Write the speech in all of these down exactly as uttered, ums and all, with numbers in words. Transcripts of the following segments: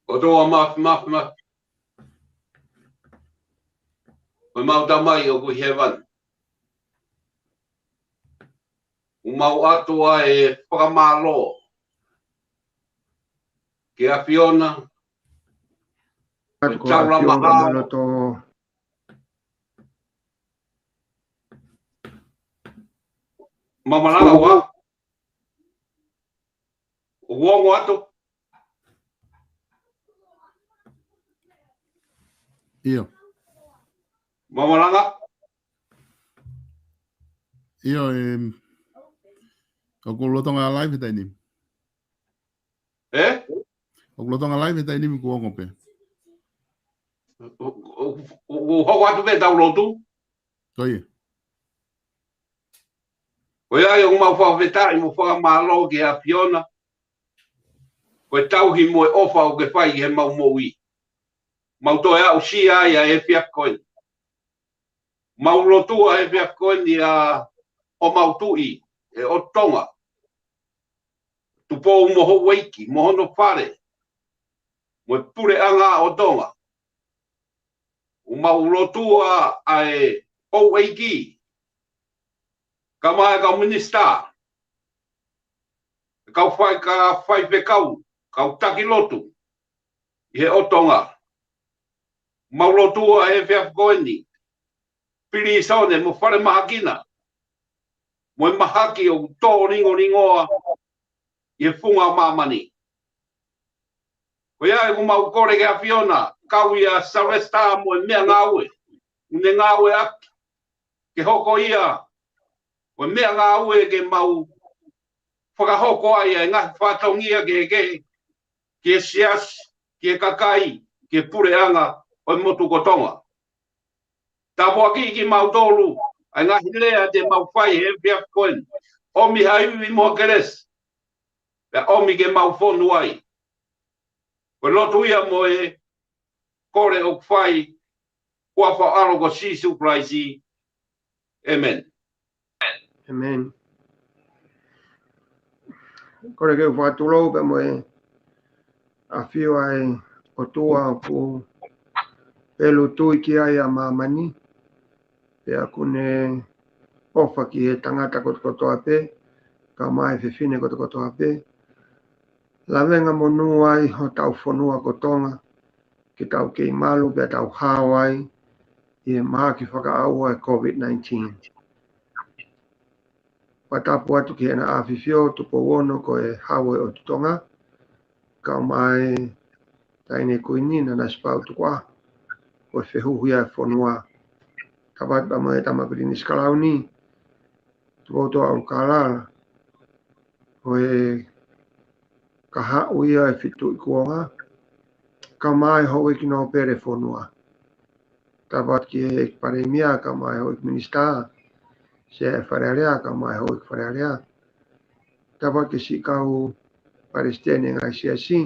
ʻOtua Māfimafi, ko ʻemau Tamai ʻoku ʻi hēvani, ʻoku mau ʻoatu ʻa e fakamālō ki he ʻAfiona, ʻa e taulama hao. Mālō tō. Mālō ʻaupito. ʻOku ongo atu? ʻIo. Mālō. ʻIo, em, ʻoku lolotonga live he taimi ni. Ē? ʻOku lolotonga live he taimi ni, ʻoku ongo pē. ʻO, ʻo, ʻo, ʻo hoko atu pē ʻetau lotu. Ko ia. Ko ia ai ʻoku mau fakafetaʻi mo fakamālō ki he ʻAfiona, ko e tauhi mo e ʻofa ʻoku ke fai ki heʻemau moʻui. Mau toe aʻusia ai ʻa e efiafi ko eni. Mau lotua he efiafi ko eni ʻa homau tuʻi, ʻa e ʻOtu Tonga, Tupou mo Houʻeiki, mo hono fale, mo e puleʻanga ʻo Tonga. ʻOku mau lotua ʻa e houʻeiki, kae ʻumaʻā e kau minisitā, kau fai, kau faifekau, kau taki lotu ʻi he ʻOtu Tonga. Mau lotua he efiafi ko eni pilīsone mo falemahakina, mo e mahaki ʻoku tō lingolingoa ʻi he funga māmani. Ko ia ai ʻoku mau kole ki he ʻAfiona, kau ia Sylvester mo e meʻangāue ʻoku ne ngāueʻaki, ke hoko ia ko e meʻangāue ke mau fakahoko ai ʻa e ngaahi fatongia kehekehe ki he siasi, ki he kakai, ki he puleʻanga ʻo e motu ko Tonga. Tāpuakiʻi kimautolu ʻa e ngaahi lea te mau fai he efiafi ko eni. ʻOmi ha ivi mo ha kelesi, pea ʻomi ke mau fonu ai. Ko e lotu ia mo e kole ʻoku fai, huafa ʻo e ʻAlo ko Sīsū Kalaisi. ʻĒmeni. ʻĒmeni. Kole ke u fakatulou pea mo e ʻafio ʻa e ʻOtua ʻoku pelu tui ki ai ʻa māmani, pea ʻoku ne ʻofa ki he tangata kotokotoa pē, kae ʻumaʻā e fefine kotokotoa pē. Lavengamonū ai hotau fonua ko Tonga, ke tau kei malu pea tau hao ai ʻi he mahaki fakaʻauha ʻa e COVID nineteen. Fakatapu atu ki heʻena ʻAfifio Tupou Ono ko e Hau ʻo e ʻOtu Tonga, kae ʻumaʻā e Taʻahine Kuini Nanasipauʻu Tupou, ko e fehuhu ia ʻa e fonua. Tapu atu pea mo e Tama Pilinisi Kalauni, Tuʻi ʻOtua ʻUlukalala, ʻo e kahaʻu ia ʻo e fetuʻu kuonga, kae ʻumaʻā e houʻeiki nōpele ʻo e fonua. Tapu atu ki he Palēmia, kae ʻumaʻā e houʻeiki minisitā, Sea ʻo e Fale Alea, kae ʻumaʻā e houʻeiki Fale Alea. Tapu atu ki he siʻi kau palesiteni ʻo e ngaahi siasi,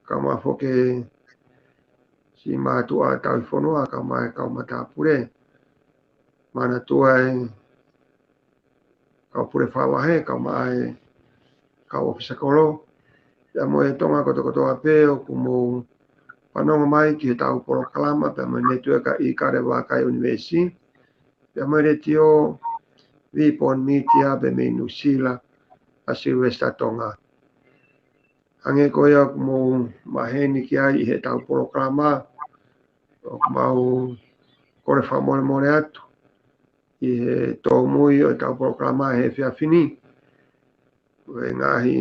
kae ʻumaʻā foki e siʻi mātuʻa tauhi fonua, kae ʻumaʻā e kau matāpule. Manatua e kau pule fakavahe, kae ʻumaʻā e kau ʻōfisa kolo, pea mo e Tonga kotokotoa pē ʻoku mou fanongo mai ki heʻetau polokalama pea mo e Netiueka ʻIkale Vākai ʻUnivēsi, pea mo e Letiō Vipon Media pea mei Nuʻusila ʻa Silivesitā Tonga. Hangē ko ia ʻoku mou maheni ki ai ʻi heʻetau polokalama, ʻoku mau kole fakamolemole atu ʻi he tōmui ʻo ʻetau polokalama he efiafi ni, ʻo e ngaahi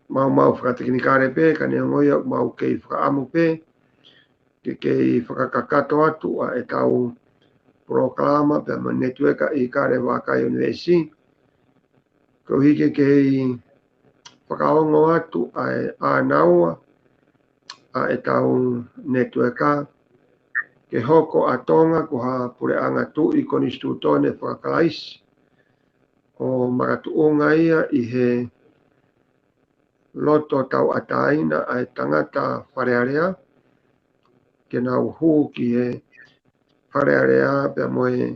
maumau fakatekinikale pē, ka neongo ia ʻoku mau kei fakaʻamu pē ke kei fakakakato atu ʻa ʻetau polokalama pea mo e Netiueka ʻIkale Vākai ʻUnivēsi, koeʻuhi ke kei fakaongo atu ʻa e ʻānaua ʻa ʻetau netiueka, ke hoko ʻa Tonga ko ha puleʻanga tuʻi konisitūtone faka-Kalaisi, ʻo makatuʻunga ia ʻi he loto tauʻatāina ʻa e tangata Fale Alea, ke nau hū ki he Fale Alea pea mo e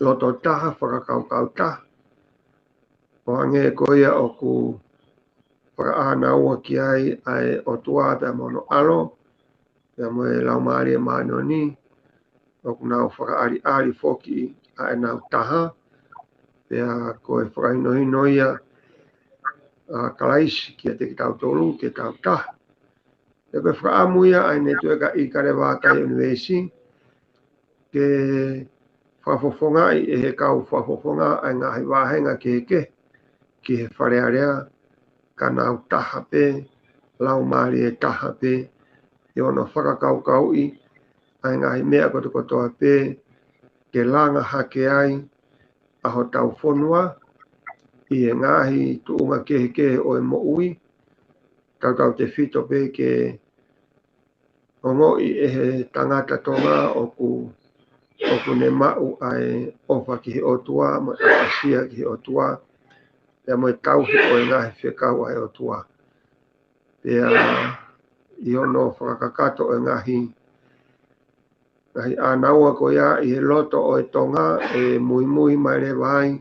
loto taha, fakakaukau taha, ʻo hangē ko ia ʻoku fakaʻānaua ki ai ʻa e ʻOtua pea mo hono ʻAlo, pea mo e Laumālie Māʻoniʻoni, ʻoku nau fakaʻaliʻali foki ʻa ʻenau taha, pea ko e fakahinohino ia ʻa Kalaisi kiate kitautolu ke tau taha. Pea ko e fakaʻamu ia ʻa e Netiueka ʻIkale Vākai ʻUnivēsi, ke fakafofongaʻi ʻe he kau fakafofonga ʻa e ngaahi vāhenga kehekehe ki he Fale Alea, ka nau taha pē, laumālie taha pē, ʻi hono fakakaukauʻi ʻa e ngaahi meʻa kotokotoa pē, ke langa hake ai ʻa hotau fonua ʻi he ngaahi tuʻunga kehekehe ʻo e moʻui, tautautefito pē ke ongoʻi ʻe he tangata Tonga ʻoku, ʻoku ne maʻu ʻa e ʻofa ki he ʻOtua, mo e ʻapasia ki he ʻOtua, pea mo e tauhi ʻo e ngaahi fekau ʻa e ʻOtua. Pea ʻi hono fakakakato ʻo e ngaahi, ngaahi ʻānaua ko ia ʻi he loto ʻo e Tonga, ʻe muimui mai leva ai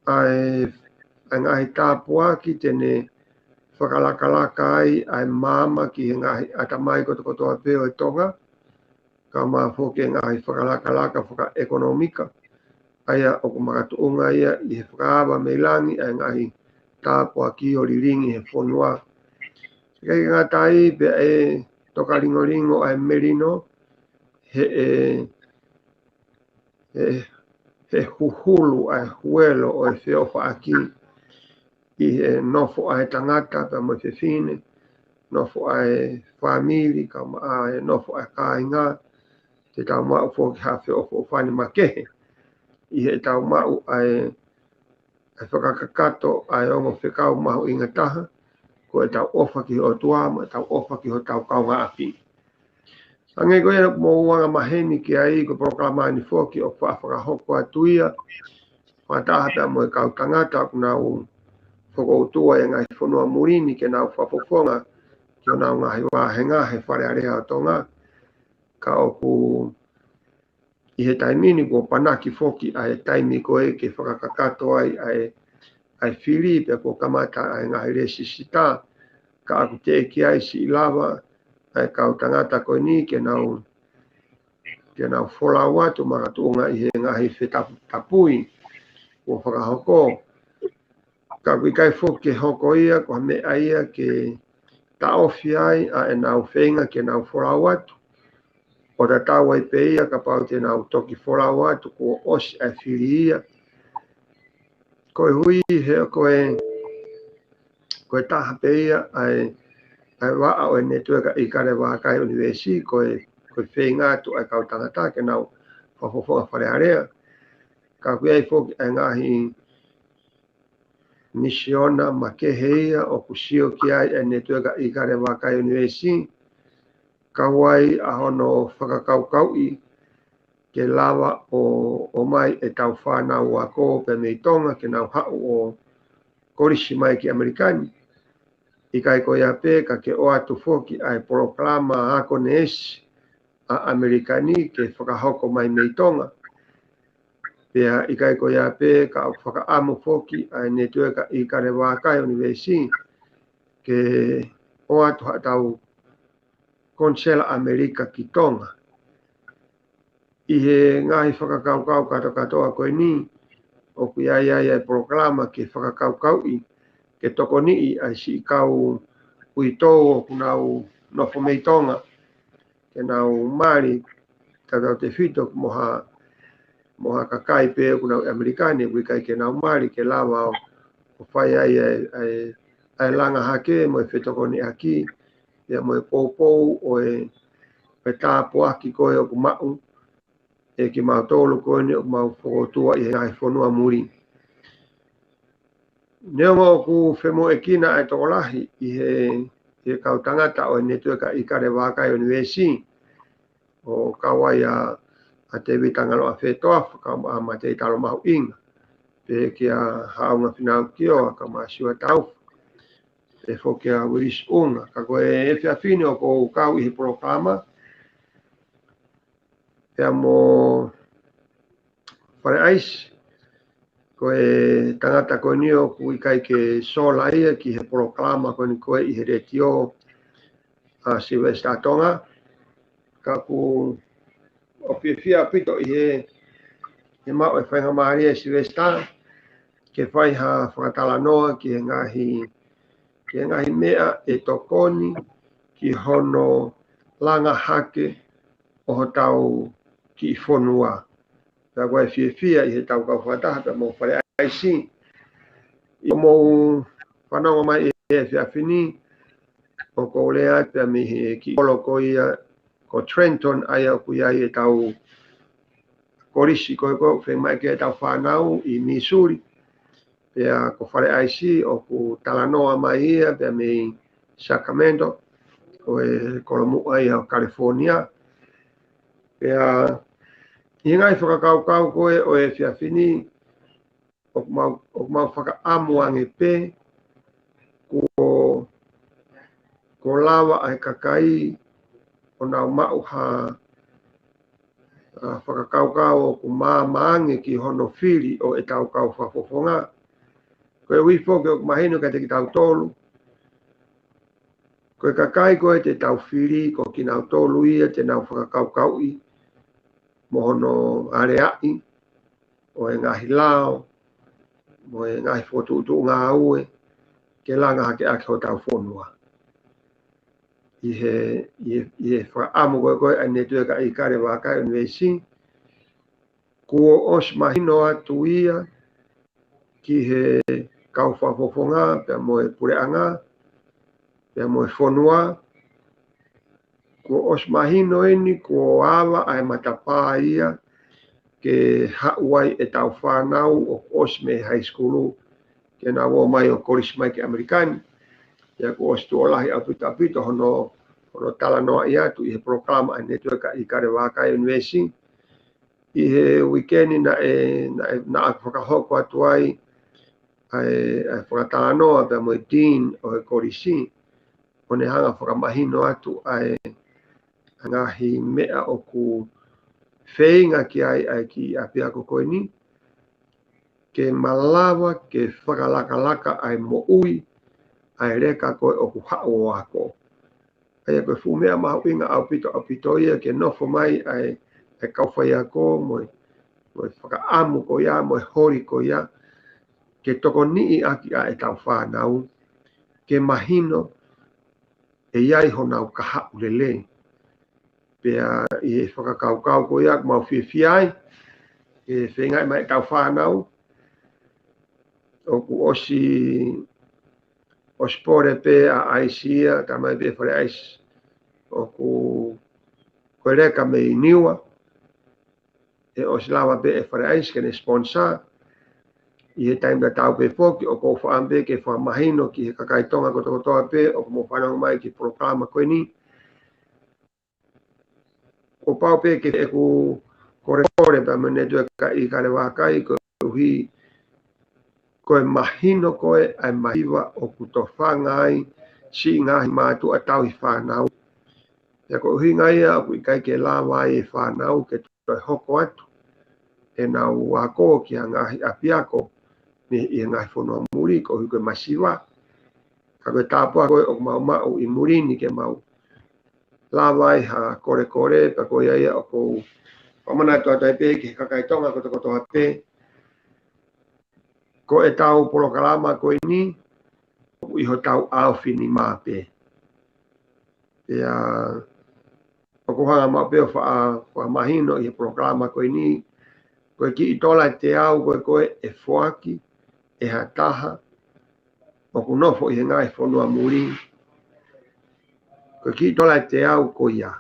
ʻa e, ʻa e ngaahi tāpuaki te ne fakalakalaka ai ʻa e maama ki he ngaahi ʻatamai kotokotoa pē ʻo e Tonga, kae ʻumaʻā foki e ngaahi fakalakalaka fakaʻekonōmika, ʻa ia ʻoku makatuʻunga ia ʻi he fakaava mei langi ʻa e ngaahi tāpuaki ʻo lilingi he fonua. ʻIkai ke ngata ai, pea ʻe tokalingolingo ʻa e melino he, ʻe, he, he huhulu ʻa e huelo ʻo e feʻofaʻaki ʻi he nofo ʻa e tangata pea mo e fefine, nofo ʻa e fāmili, kae ʻumaʻā e nofo ʻa e kāinga, te tau maʻu foki ha feʻofoʻofani makehe ʻi heʻetau maʻu ʻa e, ʻa e fakakakato ʻa e ongo fekau mahuʻinga taha, ko ʻetau ʻofa ki he ʻOtua, mo ʻetau ʻofa ki hotau kaungāʻapi. Hangē ko ia ʻoku mou anga maheni ki ai, ko e polokalama ni foki ʻoku faʻa fakahoko atu ia fakataha pea mo e kau tangata ʻoku nau fokoutua ʻi he ngaahi fonua muli ni ke nau fakafofonga ki honau ngaahi vāhenga he Fale Alea ʻo Tonga. Ka ʻoku ʻi he taimi ni kuo panaki foki ʻa e taimi ko ē ke fakakakato ai ʻa e, ʻa e fili, pea kuo kamata ʻa e ngaahi lēsisita, ka ʻoku teʻeki ai siʻi lava ʻa e kau tangata ko eni ke nau, ke nau folau atu makatuʻunga ʻi he ngaahi fetaputapui kuo fakahoko. Ka ʻoku ʻikai foki ke hoko ia ko ha meʻa ia ke taʻofi ai ʻa ʻenau feinga ke nau folau atu. ʻO tatau ai pē ia kapau te nau toki folau atu kuo ʻosi ʻa e fili ia. Koeʻuhi he ko e, ko e taha pē ia ʻa e, ʻa e vaʻa ʻo e Netiueka ʻIkale Vākai ʻUnivēsi, ko e, ko e feinga atu ʻa e kau tangata ke nau fakafofonga Fale Alea. Ka ʻoku ʻi ai foki ʻa e ngaahi misiona makehe ia ʻoku sio ki ai ʻa e Netiueka ʻIkale Vākai ʻUnivēsiti, kau ai ʻa hono fakakaukauʻi ke lava ʻo, ʻomai ʻetau fānau ako pē mei Tonga ke nau haʻu ʻo kolisi mai ki ʻAmelika ni. ʻIkai ko ia pē ka ke ʻoatu foki ʻa e polokalama ako neesi ʻa ʻAmelika ni ke fakahoko mai mei Tonga. Pea ʻikai ko ia pē ka ʻoku fakaʻamu foki ʻa e Netiueka ʻIkale Vākai ʻUnivēsiti ke ʻoatu haʻatau konisela ʻAmelika ki Tonga. ʻI he ngaahi fakakaukau kātokātoa ko eni, ʻoku ʻi ai ʻa e polokalama ke fakakaukauʻi, ke tokoniʻi ʻa e siʻi kau uitou ʻoku nau nofo mei Tonga, ke nau mali tautautefito mo ha, mo ha kakai pē ʻoku nau ʻi ʻAmelika ni, ʻoku ʻikai ke nau mali ke lava ʻo, ʻo fai ai ʻa e, ʻa e, ʻa e langa hake mo e fetokoniʻaki, ia mo e poupou ʻo e, ʻo e tāpuaki ko ē ʻoku maʻu ʻe kimautolu ko eni ʻoku mau fokotuʻu ʻi he ngaahi fonua muli. Neongo ʻoku femoʻuekina ʻa e tokolahi ʻi he, ʻi he kau tangata ʻo e Netiueka ʻIkale Vākai ʻUnivēsiti, ʻo kau ai ʻa, ʻa Tēvita Ngaloa Fetoafa, kau ai ʻa Matei Talo Mahuʻinga, pehē kia Haʻaunga Finau Kioa, kau ai ʻa Siua Taufa, pehē foki kia Uilisi ʻUnga. Ka ko e efiafi ni ʻoku ou kau ʻi he polokalama pea mo Fale ʻAisi. Ko e tangata ko eni ʻoku ʻikai ke sola ia ki he polokalama ko eni ko ē ʻi he letiō ʻa Silivesitā Tonga. Ka ʻoku ou fiefia ʻaupito ʻi he, he maʻu e faingamālie ʻe Silivesitā ke fai ha fakatalanoa ki he ngaahi, ki he ngaahi meʻa ʻe tokoni ki hono langa hake ʻo hotau kiʻi fonua. Pea ʻoku ou fiefia ʻi heʻetau kau fakataha pea mo Fale ʻAisi. ʻI hoʻomou fanongo mai ʻi he efiafi ni, ʻoku ou lea pea mei he kiʻi kolo ko ia ko Trenton, ʻa ia ʻoku ʻi ai ʻetau kolisi ko ē ʻoku fiemaʻu ki ai ʻetau fānau ʻi Missouri. Pea ko Fale ʻAisi ʻoku talanoa mai ia pea mei Sacramento, ko e kolomuʻa ia ʻo California. Pea ʻi he ngaahi fakakaukau ko ē ʻo e efiafi ni, ʻoku mau, ʻoku mau fakaʻamu ange pē kuo, kuo lava ʻa e kakai ʻo nau maʻu ha, ʻa, fakakaukau ʻoku maama ange ki hono fili ʻo ʻetau kau fakafofonga. Koeʻuhi foki ʻoku mahino kiate kitautolu, ko e kakai ko ē te tau fili, ko kinautolu ia te nau fakakaukauʻi mo hono aleaʻi ʻo e ngaahi lao mo e ngaahi fokotuʻutuʻu ngāue ke langa hake ʻaki hotau fonua. ʻI he, ʻi he, ʻi he fakaʻamu ko ē ʻa e Netiueka ʻIkale Vākai ʻUnivēsiti, kuo ʻosi mahino atu ia ki he kau fakafofonga pea mo e puleʻanga pea mo e fonua. Kuo ʻosi mahino eni kuo ava ʻa e matapā ia ke haʻu ai ʻetau fānau ʻoku ʻosi mei high school ke nau ō mai ʻo kolisi mai ki ʻAmelika ni. Pea kuo ʻosi tuʻo lahi ʻaupito ʻaupito hono, hono talanoaʻi atu ʻi he polokalama ʻa e Netiueka ʻIkale Vākai ʻUnivēsiti. ʻI he uike ni naʻe, naʻe, naʻa fakahoko atu ai ʻa e, ʻa e fakatalanoa pea mo e dean ʻo e kolisi, ʻo ne hanga fakamahino atu ʻa e, ʻa e ngaahi meʻa ʻoku feinga ki ai ʻa e kiʻi ʻapiako ko eni, ke malava ke fakalakalaka ʻa e moʻui ʻa e leka ko ē ʻoku haʻu ʻo ako. ʻA ia ko e fuʻu meʻa mahuʻinga ʻaupito, ʻaupito ia ke nofo mai ʻa e, ʻa e kau faiako mo e, mo e fakaʻamu ko ia, mo e holi ko ia, ke tokoniʻi ʻaki ʻa ʻetau fānau, ke mahino ʻe ʻi ai honau kahaʻu lelei. Pea ʻi he fakakaukau ko ia ʻoku mau fiefia ai, ʻe feingaʻi mai ʻetau fānau, ʻoku ʻosi, ʻosi pole pē ʻa ʻAisi ia, talamai pē ʻe Fale ʻAisi ʻoku, ko e leka mei Niua, ʻe ʻosi lava pē ʻe Fale ʻAisi ke ne sponsor. ʻI he taimi tatau pē foki, ʻoku ou fakaʻamu pē ke fakamahino ki he kakai Tonga kotokotoa pē ʻoku mou fanongo mai ki he polokalama ko eni. Kuo pau pē ke ʻeku kolekole pea mo e network ʻi Kalevakai, koeʻuhi ko e mahino ko ē ʻa e masiva ʻoku tofanga ai siʻi ngaahi mātuʻa tauhi fānau. Pea ko e ʻuhinga ia ʻoku ʻikai ke lava ai e fānau ke toe hoko atu ʻenau ako ki he ngaahi ʻapiako mei he ngaahi fonua muli koeʻuhi ko e masiva. Ka ko e tāpuaki ko ē ʻoku mau maʻu ʻi muli ni ke mau lava ai ha kolekole, pea ko ia ia ʻoku ou fakamanatu atu ai pē ki he kakai Tonga kotokotoa pē. Ko ʻetau polokalama ko eni, ʻoku ʻi hotau ʻaofinima pē. Pea ʻoku ou hanga maʻu pē ʻo faʻa, faʻa mahino ʻi he polokalama ko eni, ko e kiʻi tola ʻe teau ko ē ko ē ʻe foaki ʻe ha taha ʻoku nofo ʻi he ngaahi fonua muli, ko e kiʻi tola ʻe teau ko ia.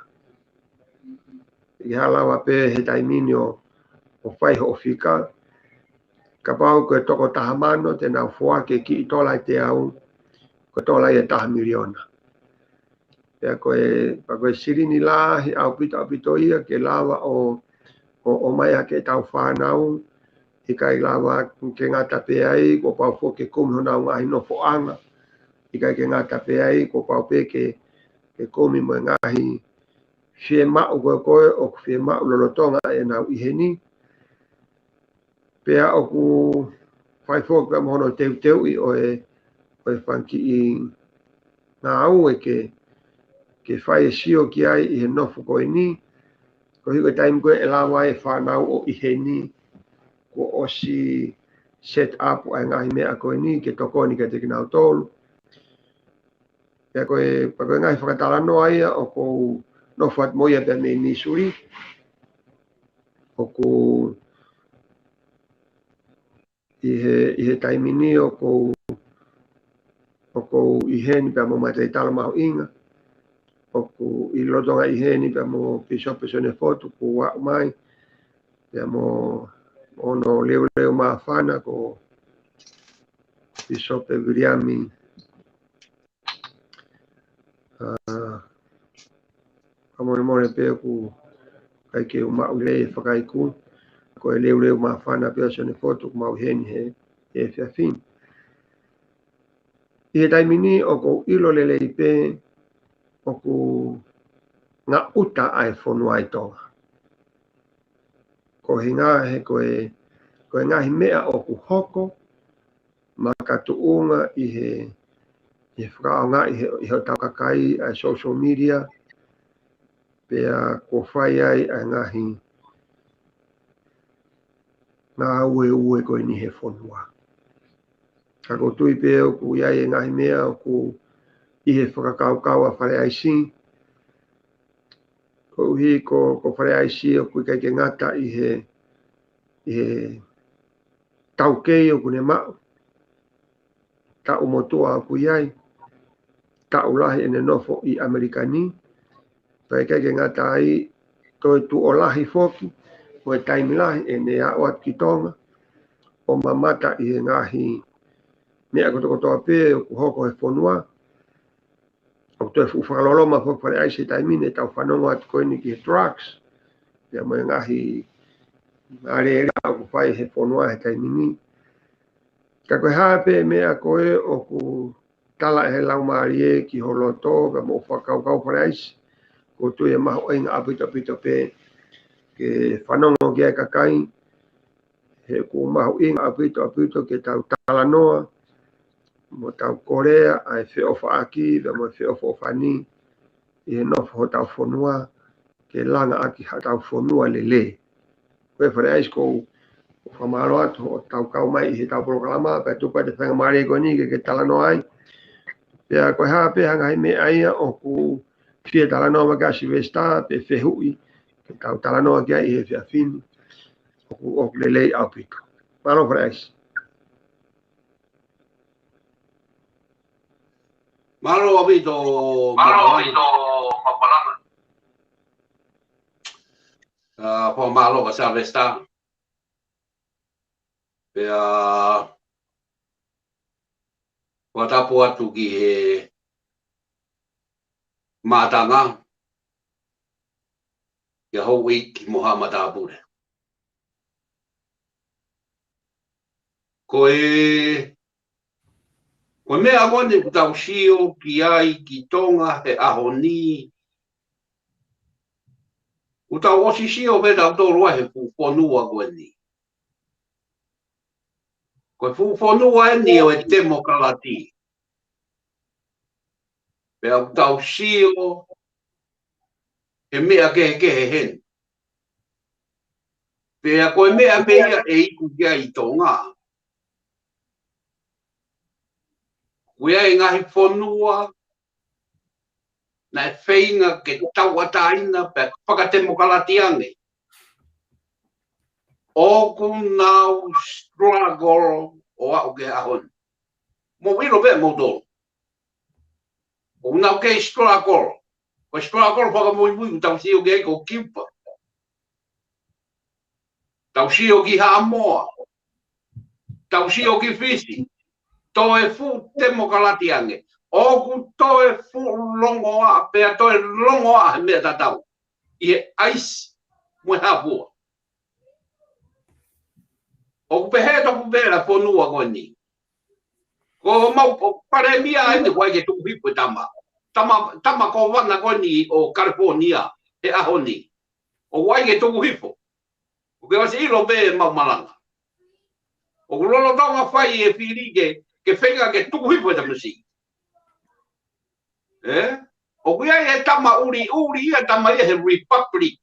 ʻIkai ha lava pē he taimi ni ʻo, ʻo fai hoʻo fika. Kapau ko e toko taha mano te nau foaki e kiʻi tola ʻe teau, ko e tola ia ʻe taha miliona. Pea ko e, pea ko e silini lahi ʻaupito, ʻaupito ia ke lava ʻo, ʻo, ʻomai ʻaki ʻetau fānau, ʻikai lava ke ngata pē ai, kuo pau foki ke kumi honau ngaahi nofoʻanga, ʻikai ke ngata pē ai, kuo pau pē ke, ke kumi mo e ngaahi fiemaʻu ko ē ko ē ʻoku fiemaʻu lolotonga ʻenau ʻi heni. Pea ʻoku fai foki pea mo hono teuteuʻi ʻo e, ʻo e fanga kiʻi ngāue ke, ke fai e sio ki ai ʻi he nofo ko eni, koeʻuhi ko e taimi ko ē ʻe lava ai e fānau ʻo ʻi heni, kuo ʻosi set up ʻa e ngaahi meʻa ko eni ke tokoni kiate kinautolu. Pea ko e, pea ko e ngaahi fakatalanoa ia ʻoku ou nofo atu mo ia pea mei Missouri. ʻOku ʻi he, ʻi he taimi ni ʻoku ou, ʻoku ou ʻi heni pea mo Mataitalo Mahuʻinga. ʻOku ʻi lolotonga ʻi heni pea mo Pīsope Sione Fotu kuo aʻu mai. Pea mo hono leuleu māfana ko Pīsope Viliami ʻA, fakamolemole pē ʻoku ʻikai ke u maʻu lelei e fakaiku. Ko e leuleu māfana pē ʻa Sione Fotu ʻoku mau ʻi heni he, he efiafi ni. ʻI he taimi ni ʻoku ou ʻilo lelei pē ʻoku ngaʻuta ʻa e fonua ʻi Tonga. Ko e ʻuhinga he ko e, ko e ngaahi meʻa ʻoku hoko, makatuʻunga ʻi he, ʻi he fakaʻaongaʻi ʻe he, ʻe hotau kakai ʻa e social media, pea kuo fai ai ʻa e ngaahi ngāueue ko eni he fonua. Ka ʻoku ou tui pē ʻoku ʻi ai e ngaahi meʻa ʻoku ʻi he fakakaukau ʻa Fale ʻAisi, koeʻuhi ko, ko Fale ʻAisi ʻoku ʻikai ke ngata ʻi he, ʻi he taukei ʻoku ne maʻu, taʻu motuʻa ʻoku ʻi ai, taʻu lahi ʻene nofo ʻi ʻAmelika ni, pea ʻikai ke ngata ai, toe tuʻo lahi foki, mo e taimi lahi ʻene aʻu atu ki Tonga, ʻo mamata ʻi he ngaahi meʻa kotokotoa pē ʻoku hoko he fonua, ʻoku toe fuʻu fakaloloma foki Fale ʻAisi he taimi ni ʻetau fanongo atu ko eni ki he drugs, pea mo e ngaahi alēlea ʻoku fai he fonua he taimi ni. Ka ko e hā pē meʻa ko ē ʻoku tala ʻe he Laumālie ki ho loto, pea mo e fakakaukau Fale ʻAisi, ʻoku ou tui ʻe mahuʻinga ʻaupito ʻaupito pē ke fanongo ki ai e kakai, he ʻoku mahuʻinga ʻaupito ʻaupito ke tau talanoa, mo tau kolea ʻa e feʻofaʻaki, pea mo e feʻofoʻofani, ʻi he nofo hotau fonua, ke langa ʻaki haʻatau fonua lelei. Ko e Fale ʻAisi ʻoku ou fakamālō atu hoʻo tau kau mai ʻi heʻetau polokalama, pea tuku atu e faingamālie ko eni ke, ke talanoa ai. Pea ko e hā pē ha ngaahi meʻa ia ʻoku fie talanoa mai ki ai Sylvester, pe fehuʻi, ke tau talanoa ki ai ʻi he efiafi ni. ʻOku, ʻoku lelei ʻaupito. Mālō Fale ʻAisi. Mālō ʻaupito, Mālō Mapalama. ʻAupito, Mapalama. Fakamālō kia Sylvester. Pea fakatapu atu ki he mātanga, kia Houʻeiki mo haʻa matāpule. Ko e, ko e meʻa ko eni ʻoku tau sio ki ai ki Tonga he ʻaho ni, ʻoku tau ʻosi sio pē tautolu ai he fuʻu fonua ko eni. Ko e fuʻu fonua eni ʻo e temokalati. Pea ʻoku tau sio he meʻa kehekehe heni. Pea ko e meʻa pē ia ʻe iku ki ai ʻi Tonga. ʻOku ʻi ai e ngaahi fonua naʻe feinga ke tauʻatāina pea fakatemokalati ange. ʻOku nau struggle ʻo aʻu ki he ʻaho ni. Mou ʻilo pē moutolu. ʻOku nau kei struggle. Ko e struggle fakamuimui ʻoku tau sio ki ai ko Cuba. Tau sio ki Haʻamoa. Tau sio ki Fisi. Toe fuʻu temokalati ange. ʻOku toe fuʻu longoaʻa, pea toe longoaʻa he meʻa tatau. ʻI he ʻaisi mo e hā fua. ʻOku pehē tofu pē ʻa e fonua ko eni. Ko homau palēmia eni ʻoku ʻikai ke tuku hifo e tama. Tama, tama kōvana ko eni ʻo California he ʻaho ni. ʻOku ʻikai ke tuku hifo. ʻOku ke ʻosi ʻilo pē ʻemau malanga. ʻOku lolotonga fai e fili ke, ke feinga ke tuku hifo e tamasiʻi. ʻE? ʻOku ʻi ai e tama ʻuliʻuli ia, tama ia he Republic.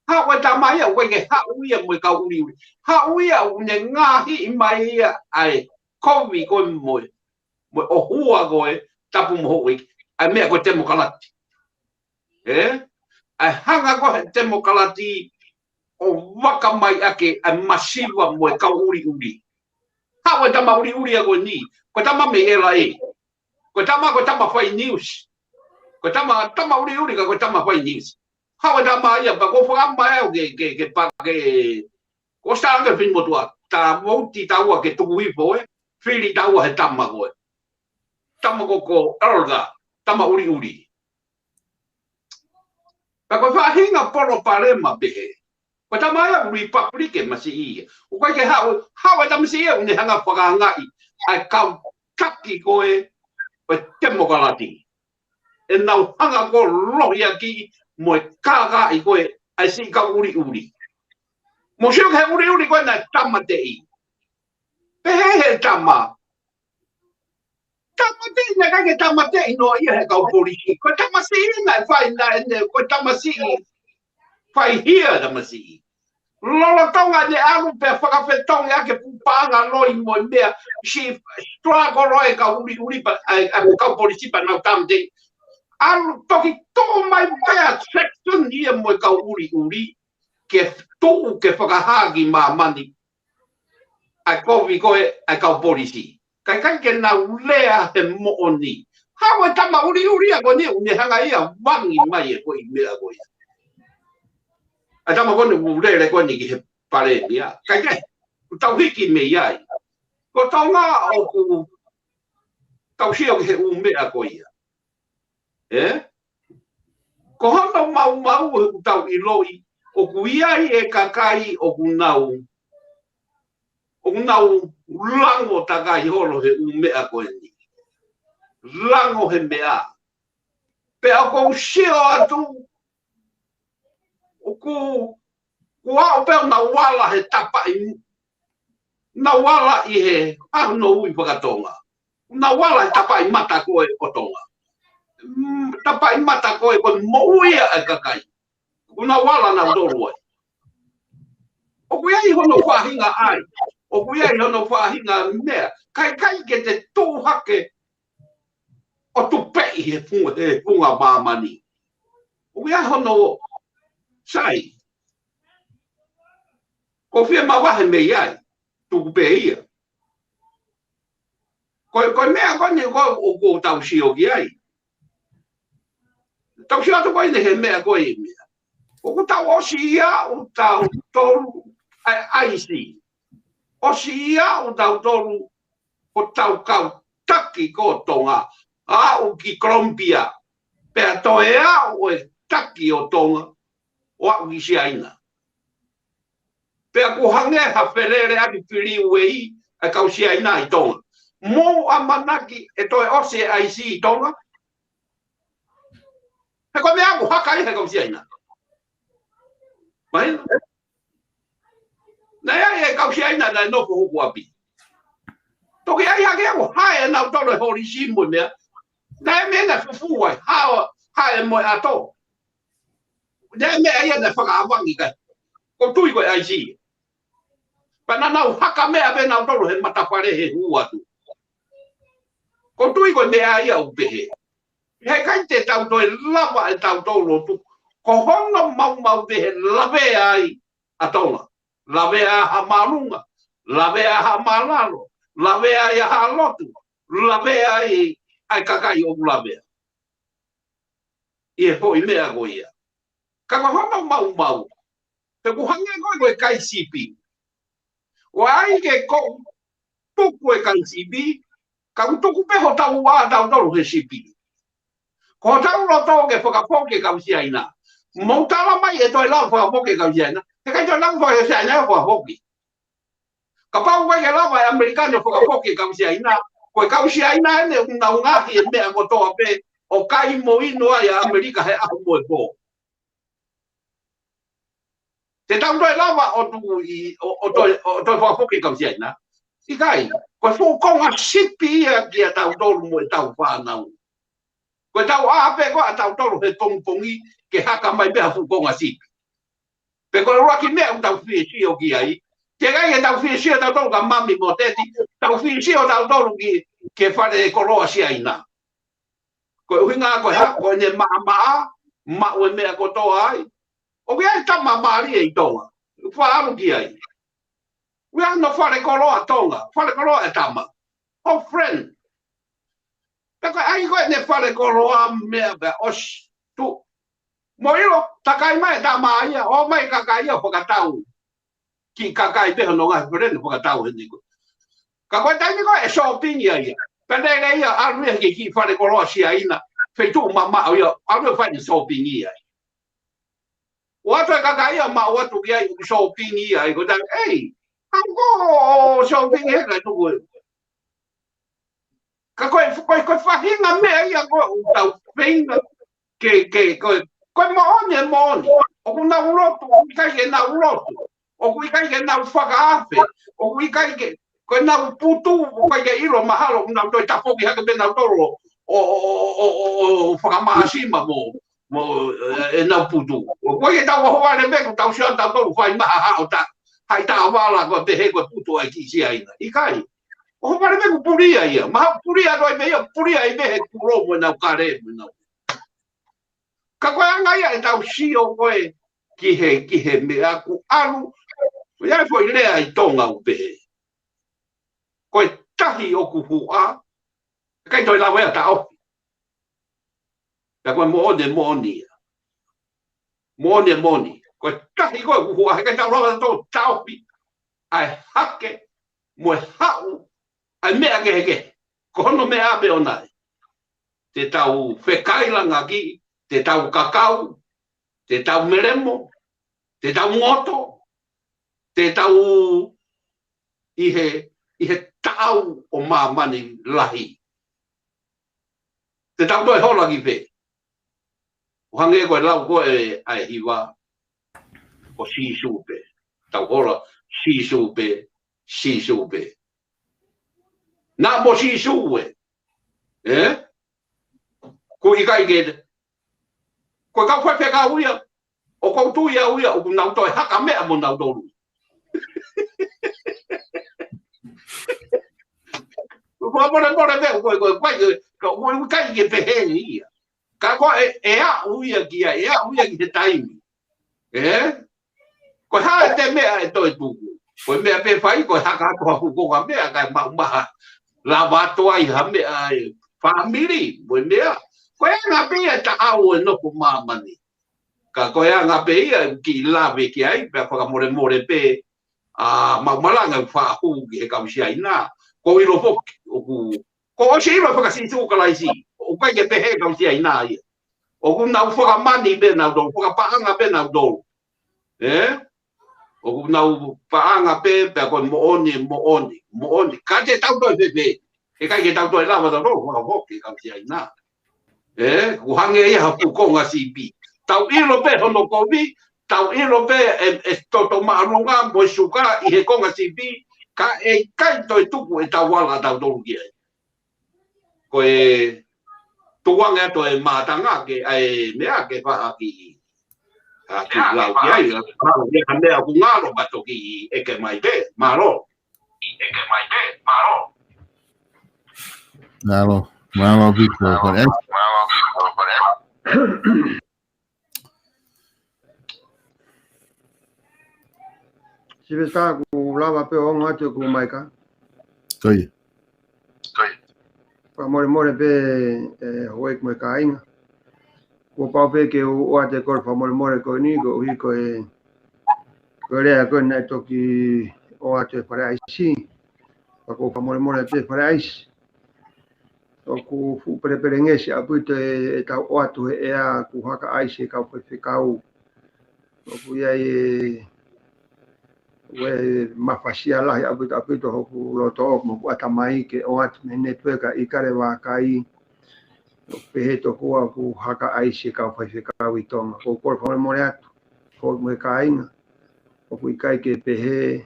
Haʻu e tama ia, ʻoku ʻikai ke haʻu ia mo e kau ʻuliʻuli. Haʻu ia ʻoku ne ngaohi mai ia ʻa e kovi ko ē mo e, mo e ʻohua ko ē, Tapu mo Houʻeiki. ʻA e meʻa ko e temokalati. ʻE? ʻA e hanga ko ē he temokalati ʻo vaka mai ʻaki ʻa e masiva mo e kau ʻuliʻuli. Haʻu e tama ʻuliʻuli ia ko eni. Ko e tama mei L A. Ko e tama, ko e tama fai news. Ko e tama, tama ʻuliʻuli ka ko e tama fai news. Haʻu e tama ia, pea ko e fakamai au ke, ke, ke pake, ko e sānge fini motua, ta vouti taua ke tuku hifo ē, fili taua he tama ko ē. Tama ko, ko Elder, tama ʻuliʻuli. Pea ko e faʻahinga palopalema pehē. Ko e tama ia ʻoku Republican masiʻi ia. ʻOku ʻikai ke haʻu, haʻu e tamasiʻi ia ʻoku ne hanga fakaangaʻi ʻa e kau taki ko ē ʻo e temokalati. ʻE nau hanga ko ē lohiakiʻi mo e kākaaʻi ko ē ʻa e siʻi kau ʻuliʻuli. Mou sio ki he ʻuliʻuli ko ē naʻe tāmateʻi. Pehē he tama. Tāmateʻi, naʻe ʻikai ke tāmateʻi noa ia he kau polisi. Ko e tamasiʻi naʻe fai, naʻe, ne, ko e tamasiʻi fai hia tamasiʻi. Lolotonga ne ʻalu pea fakafetongi ʻaki e fuʻu paʻanga loi mo e meʻa, siʻi struggle e kau ʻuliʻuli pea, ʻa e, ʻa e kau polisi pea nau tāmateʻi. ʻAlu toki tuʻu mai pea section ia mo e kau ʻuliʻuli ke tuʻu ke fakahā ki māmani ʻa e kovi ko ē ʻa e kau polisi. Ka ʻikai ke nau lea he moʻoni. Haʻu e tama ʻuliʻuli ia ko eni ʻoku ne hanga ia ʻo vangi mai e ko e meʻa ko ia. ʻA e tama ko eni ʻoku lele ko eni ki he palēmia. Ka ʻikai, ʻoku tau hiki mei ai. Ko Tonga ʻoku tau sio ki he ʻū meʻa ko ia. ʻE? Ko hono maumau ʻoku tau ʻiloʻi, ʻoku ʻi ai e kakai ʻoku nau, ʻoku nau lango takai holo he ʻū meʻa ko eni. Lango he meʻa. Pea ʻoku ou sio atu, ʻoku, ʻoku aʻu pē ʻo nau ala he tapaʻi, nau ala ʻi he, ʻa hono ui fakatonga. Nau ala he tapaʻi mata ko ē ʻo Tonga. Mm, tapaʻi mata ko ē ko e moʻui ʻa e kakai. ʻOku nau ala nautolu ai. ʻOku ʻi ai hono faʻahinga ʻai. ʻOku ʻi ai hono faʻahinga meʻa. Ka ʻikai ke te tuʻu hake ʻo tupeʻi he funga, he funga māmani. ʻOku ʻi ai hono sai. Ko fē mavahe mei ai, tuku pē ia. Ko, ko e meʻa ko eni ko, ʻoku tau sio ki ai. Tau sio atu ko eni he meʻa ko e meʻa. ʻOku tau ʻosi ia ʻo tautolu ʻa e ʻaisi. ʻOsi ia ʻo tautolu ʻo tau kau taki ko Tonga, aʻu ki Colombia, pea toe aʻu e taki ʻo Tonga, ʻo aʻu ki Siaina. Pea ʻoku hangē ha felele ʻaki filiuei ʻa e kau Siaina ʻi Tonga. Mou ʻamanaki ʻe toe ʻosi e ʻaisi ʻi Tonga. He ko e meʻa ʻoku haka ai he kau Siaina. Mahino? Naʻe ʻi ai e kau Siaina naʻe nofo hoku ʻapi. Toki ʻai hake ʻo hae ʻe nautolu e holisi mo e meʻa. Naʻe meʻa naʻe fufū ai, hae, hae mo e ʻato. Naʻe meʻa ia naʻe fakaʻavangi kai. ʻOku ou tui ko e ʻaisi. Pea naʻa nau haka meʻa pē nautolu he matafale he hū atu. ʻOku ou tui ko e meʻa ia ʻoku pehē. He ʻikai te tau toe lava ʻe tautolu ʻo tuku. Ko hono maumau pē he lavea ai ʻa Tonga. Lavea ai ha māʻolunga. Lavea ai ha mālalo. Lavea ai ha lotu. Lavea ai ʻa e kakai ʻoku lavea. ʻI he foʻi meʻa ko ia. Ka ko hono maumau. He ʻoku hangē ko e, ko e kai sipi. ʻOku ʻai ke ʻoku tuku e kai sipi, ka ʻoku tuku pē hotau ʻā ʻatautolu he sipi. Ko hotau loto ke fakafoki e kau Siaina. Mou tala mai ʻe toe lava fakafoki e kau Siaina. He ʻikai toe lava fakafoki e Siaina ʻe fakafoki. Kapau ʻoku ʻikai ke lava e ʻAmelika ʻo fakafoki e kau Siaina, ko e kau Siaina eni ʻoku nau ngaohi e meʻa kotoa pē, ʻo kai mo inu ai ʻa ʻAmelika he ʻaho mo e pō. Te tau toe lava ʻo tuku ʻi, ʻo, ʻo toe, ʻo toe fakafoki e kau Siaina. ʻIkai, ko e fuʻu konga sipi ia kiate tautolu mo ʻetau fānau. Ko ʻetau ʻā pē ko ē ʻatautolu he pongipongi ke haka mai pē ha fuʻu konga sipi. Pea ko e ʻuluaki meʻa ʻoku tau fie sio ki ai. Teʻeki ke tau fie sio tautolu kia Mami mo Teti, tau fie sio tautolu ki, ki he fale koloa Siaina. Ko e ʻuhinga ko e hā, ko ʻene maʻamaʻa, maʻu e meʻa kotoa ai. ʻOku ʻi ai e tama mālie ʻi Tonga. Faʻa ʻalu ki ai. ʻOku ʻi ai hano fale koloa Tonga, fale koloa e tama. ʻO friend. Pea ko e ʻai ko ē ʻene fale koloa meʻa pea ʻosi. Tuʻu. Mou ʻilo, takai mai e tama ia, ō mai e kakai ia ʻo fakatau. Kiʻi kakai pē hono ngaahi friend ʻo fakatau heni ko ē. Ka ko e taimi ko ē ʻe shopping ia ia. Pea lele ia ʻalu ia ki he kiʻi fale koloa Siaina. Feituʻu mamaʻo ia, ʻalu ia ʻo fai ʻene shopping ia. ʻOatu e kakai ia maʻu atu ki ai ʻoku shopping ia ai ko e taimi, ei, hangē ko e shopping he kai tuku e. Ka ko e, ko e, ko e faʻahinga meʻa ia ko ē ʻoku tau feinga ke, ke, ko e, ko e moʻoni e moʻoni. ʻOku nau lotu, ʻoku ʻikai ke nau lotu. ʻOku ʻikai ke nau fakaafe. ʻOku ʻikai ke, ko ʻenau putu, ʻoku ʻikai ke ʻilo mahalo, ʻoku nau toe tafoki hake pē nautolu ʻo, ʻo, ʻo fakamaʻasima mo, mo, ē, ʻenau putu. ʻOku ʻikai ke tau ʻohovale pē, ʻoku tau sio tautolu fai maha haʻo ta, hai taʻovala ko e pehē ko e putu ʻa e kiʻi Siaina. ʻIkai. ʻOhovale pē ʻoku pulia ia. Mahalo pulia ʻoku ʻi ai pē ia, pulia ʻi ai pē he kulo mo ʻenau kale mo ʻenau. Ka ko e anga ia ʻetau sio ko ē ki he, ki he meʻa ʻoku ʻalu. ʻOku ʻi ai e foʻi lea ʻi Tonga ʻoku pehē. Ko e tahi ʻoku huʻa, ʻikai toe lava ia ʻo taʻofi. Pea ko e moʻoni e moʻoni ia. Moʻoni e moʻoni. Ko e tahi ko ē ʻoku huʻa, he ʻikai toe lava ia ʻo taʻofi. ʻA e hake, mo e haʻu, ʻa e meʻa kehekehe. Ko hono meʻa pē ʻoʻona ia. Te tau fekailangaki, te tau kakau, te tau melemo, te tau ngoto, te tau ʻi he, ʻi he taʻau ʻo māmani lahi. Te tau toe hola ki fē? ʻO hangē ko e lau ko ē ʻa e hiva, ko Sīsū pē. Tau hola, Sīsū pē, Sīsū pē. Naʻa mo Sīsū ē. Ē? ʻOku ʻikai ke, ko e kau faifekau ia, ʻoku ou tui au ia, ʻoku nau toe haka meʻa mo nautolu. Ko e molemole pē, ko e, ko e, ko e, ko e, ko e ʻikai ke pehē ia. Ka ko e, ʻe aʻu ia ki ai, ʻe aʻu ia ki he taimi. Ē? Ko e hā e te meʻa ʻe toe tuku. Ko e meʻa pē fai, ko e haka atu ha fuʻu konga meʻa, kae maʻu maha. Lava atu ai ha meʻa ʻa e fāmili, mo e meʻa. Ko e anga pē ia e taʻau ʻo e nofo māmani. Ka ko e anga pē ia ʻoku kiʻi lave ki ai, pea fakamolemole pē, ʻa, mau malanga ʻoku faʻa hū ki he kau Siaina. Ko e ʻilo foki, ʻoku, ko ʻosi ʻilo fakasīsū Kalaisi, ʻoku ʻikai ke pehē kau Siaina ia. ʻOku nau fakamani pē nautolu, fakapaʻanga pē nautolu. Ē? ʻOku nau paʻanga pē, pea ko e moʻoni, moʻoni, moʻoni. Ka te tau toe fēfē, ʻikai ke tau toe lava tautolu, fakafoki kau Siaina. Ē, ʻoku hangē ia ha fuʻu konga sipi. Tau ʻilo pē hono kovi, tau ʻilo pē ʻe, ʻe toto māʻolunga mo e suka ʻi he konga sipi, ka ʻe ʻikai toe tuku ʻetau ala tautolu ki ai. Ko e tukuange atu e mātanga ke, ʻa e meʻa ke faʻa kiʻi, ʻa, kiʻi lau ki ai, lau ki ai ha meʻa ʻoku ngalo ma toki ʻeke mai pē, mālō. Mālō. Mālō, Piko, for that. Sivesitā, kuo lava pē ʻo ongo atu ʻeku maika? Ko ia. Fakamolemole pē, ē, houʻeiki mo e kāinga. Kuo pau pē ke u ʻoatu e kole fakamolemole ko eni, koeʻuhi ko e, ko e lea ko ē naʻe toki ʻoatu ʻe Fale ʻAisi. Pea ʻoku ou fakamolemole atu ʻe Fale ʻAisi. ʻOku fuʻu pelepelengesi ʻaupito e, ʻetau ʻoatu he ʻea kuo haka ʻaisi e kau faifekau. ʻOku ʻi ai e, ʻoku mafasia lahi ʻaupito, ʻaupito hoku loto ʻoku mo hoku ʻatamai ke ʻoatu mei he network ʻa ʻIkale Vākai. ʻOku pehē tokua kuo haka ʻaisi e kau faifekau ʻi Tonga. ʻOku ou kole fakamolemole atu, houʻeiki mo e kāinga. ʻOku ʻikai ke pehē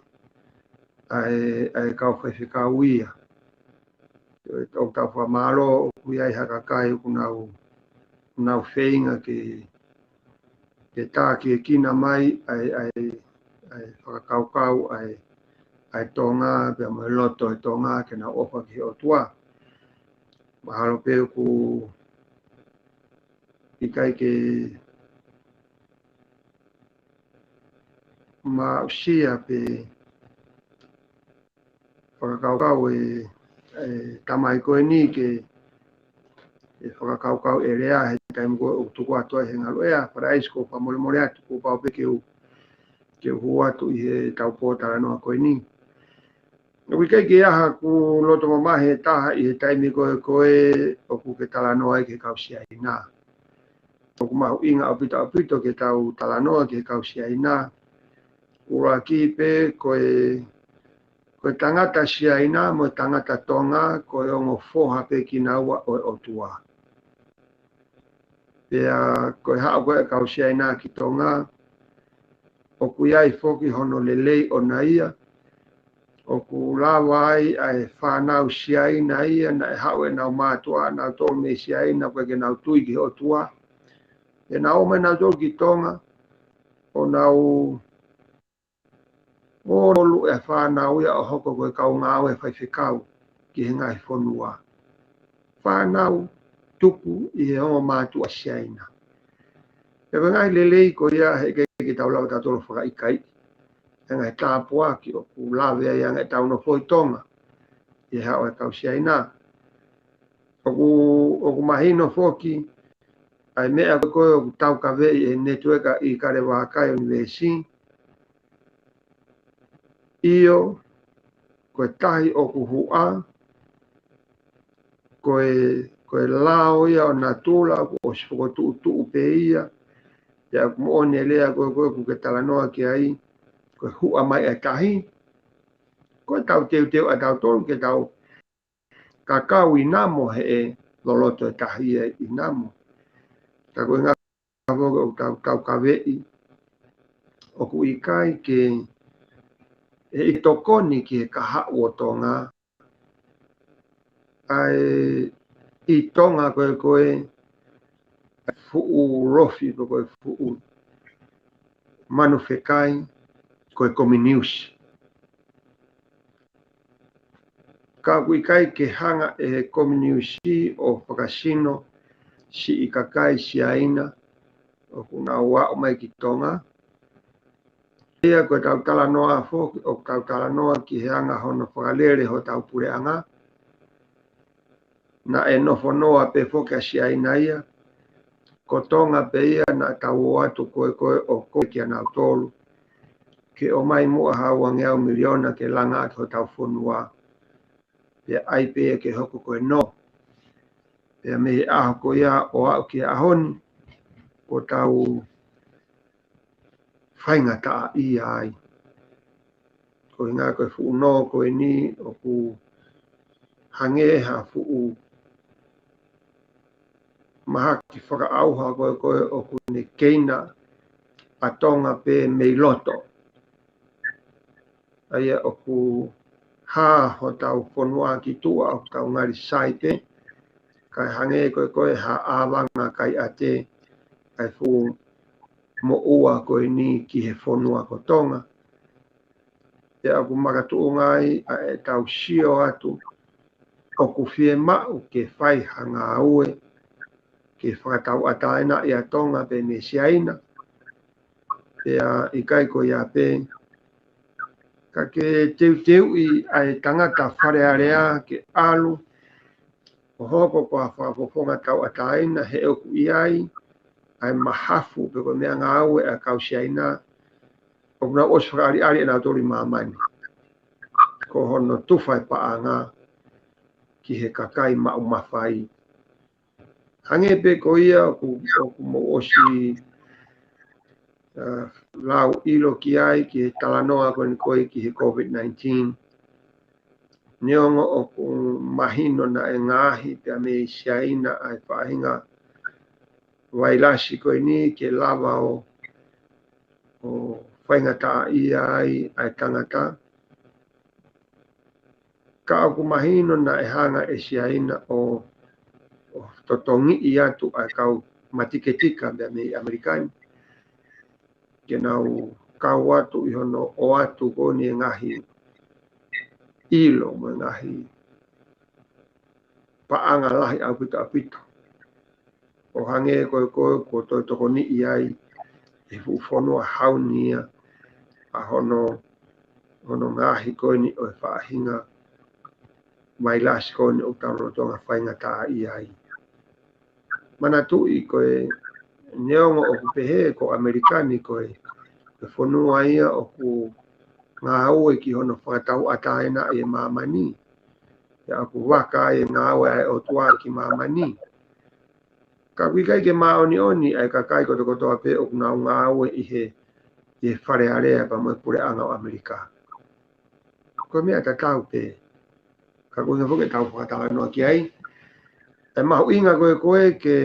ʻa e, ʻa e kau faifekau ia. ʻOku tau fakamālō, ʻoku ʻi ai ha kakai ʻoku nau, nau feinga ke, ke tākiekina mai ʻa e, ʻa e, ʻa e fakakaukau ʻa e, ʻa e Tonga, pea mo e loto e Tonga, ke nau ʻofa ki he ʻOtua. Mahalo pē ʻoku ʻikai ke maʻusia pē fakakaukau e, e tamai ko eni ke, e fakakaukau e lea he taimi ko ē ʻoku tuku atu ai he ngaluʻea. Fale ʻAisi, ʻoku ou fakamolemole atu, kuo pau pē ke u, ke u hū atu ʻi heʻetau pōtalanoa ko eni. ʻOku ʻikai ke ʻi ai haku loto mamahi ʻe taha ʻi he taimi ko ē, ko ē ʻoku ke talanoa ai ki he kau Siaina. ʻOku mahuʻinga ʻaupito, ʻaupito ke tau talanoa ki he kau Siaina. ʻUluaki pē ko e, ko e tangata Siaina mo e tangata Tonga, ko e ongo foha pē kinaua ʻo e ʻOtua. Pea ko e haʻu ko ē ʻa e kau Siaina ki Tonga, ʻoku ʻi ai foki hono lelei ʻona ia, ʻoku lava ai ʻa e fānau Siaina ia, naʻe haʻu ʻenau mātuʻa ʻanautolu mei Siaina, ʻoku ʻikai ke nau tui ki he ʻOtua. ʻE nau ō mai nautolu ki Tonga, ʻo nau ʻo lulu e fānau ia ʻo hoko ko e kau ngāue faifekau ki he ngaahi fonua. Fānau tuku ʻi he ongo mātuʻa Siaina. Pea ko e ngaahi lelei ko ia he ʻikai ke tau lava tautolu fakaʻikaiʻi. He ngaahi tāpuaki ʻoku lave ai ange ʻetau nofo ʻi Tonga ʻi he haʻu e kau Siaina. ʻOku, ʻoku mahino foki ʻa e meʻa ko ē ʻoku taukaveʻi ʻe he network ʻa ʻIkale Vākai University. ʻIo, ko e tahi ʻoku huʻa, ko e, ko e lao ia ʻo natula, kuo ʻosi fokotuʻutuʻu pē ia, pea ʻoku moʻoni e lea ko ē, ko ē ʻoku ke talanoa ki ai, ko e huʻa mai e tahi. Ko e tau teuteu ʻa tautolu ke tau kakau ʻi namo he ʻe loloto e tahi ia ʻi namo. Ka ko e ngaahi foki ʻoku tau, taukaveʻi, ʻoku ʻikai ke, ʻe ʻikai tokoni ki he kahaʻu ʻo Tonga, ʻa e ʻi Tonga ko ē, ko e fuʻu lofi, ko e fuʻu manu fekai, ko e kominiusi. Ka ʻoku ʻikai ke hanga ʻe he kominiusi ʻo fakasino siʻi kakai Siaina ʻoku nau aʻu mai ki Tonga. Ia ko e tau talanoa foki, ʻoku tau talanoa ki he anga hono fakalele hotau puleʻanga. Naʻe nofo noa pē foki ʻa Siaina ia, ko Tonga pē ia naʻa tau ō atu ko ē ko ē ʻo kole kia nautolu ke ʻomai muʻa ha uangeau miliona ke langa ʻaki hotau fonua. Pea ʻai pē ia ke hoko ko e nō. Pea mei he ʻaho ko ia ʻo aʻu ki he ʻaho ni, kuo tau faingataʻaʻia ai. Ko e ʻuhinga ko e fuʻu nō ko eni ʻoku hangē ha fuʻu mahaki fakaʻauha ko ē ko ē ʻoku ne keina ʻa Tonga pē mei loto. ʻA ia ʻoku hā hotau fonua ki tuʻa ʻoku tau ngali sai pē, kae hangē ko ē ko ē ha ʻāvanga kai ʻate ʻa e fuʻu moʻua ko eni ki he fonua ko Tonga. Pea ʻoku makatuʻunga ai ʻa ʻetau sio atu ʻoku fiemaʻu ke fai ha ngāue ke fakatauʻatāinaʻi ʻa Tonga pē mei Siaina. Pea ʻikai ko ia pē, ka ke teuteuʻi ʻa e tangata Fale Alea ke ʻalu ʻo hoko ko ha fakafofonga tauʻatāina he ʻoku ʻi ai ʻa e mahafu pe ko e meʻangāue ʻa e kau Siaina ʻoku nau ʻosi fakaʻaliʻali ʻenautolu ʻi māmani. Ko hono tufa e paʻanga ki he kakai maʻu mafai. Hangē pē ko ia ʻoku, ʻoku mou ʻosi, uh, lau ʻilo ki ai ki he talanoa ko eni ko ē ki he COVID nineteen. Neongo ʻoku mahino naʻe ngaahi pea mei Siaina ʻa e faʻahinga vailasi ko eni ke lava ʻo, ʻo faingataʻaʻia ai ʻa e tangata. Ka ʻoku mahino naʻe hanga ʻe Siaina ʻo, ʻo totongiʻi atu ʻa e kau matiketika mei ʻAmelika ni ke nau kau atu ʻi hono ʻoatu ko eni e ngaahi ʻilo mo e ngaahi paʻanga lahi ʻaupito ʻaupito. ʻO hangē ko ē ko ē kuo toe tokoniʻi ai ʻe he fuʻu fonua hau ni ia ʻa hono, hono ngaahi ko eni ʻo e faʻahinga vailasi ko eni ʻoku tau lolotonga faingataʻaʻia ai. Manatuʻi ko e neongo ʻoku pehē ko ʻAmelika ni ko e, ko e fonua ia ʻoku ngāue ki hono fakatauʻatāinaʻi e māmani. Pea ʻoku vaka ai e ngāue ʻa e ʻOtua ki māmani. Ka ʻoku ʻikai ke māʻoniʻoni ʻa e kakai kotokotoa pē ʻoku nau ngāue ʻi he, ʻi he Fale Alea pea mo e puleʻanga ʻo ʻAmelika. Ko e meʻa tatau pē. Ka ko e ʻuhinga foki ʻetau fakatalanoa ki ai. ʻE mahuʻinga ko ē ko ē ke,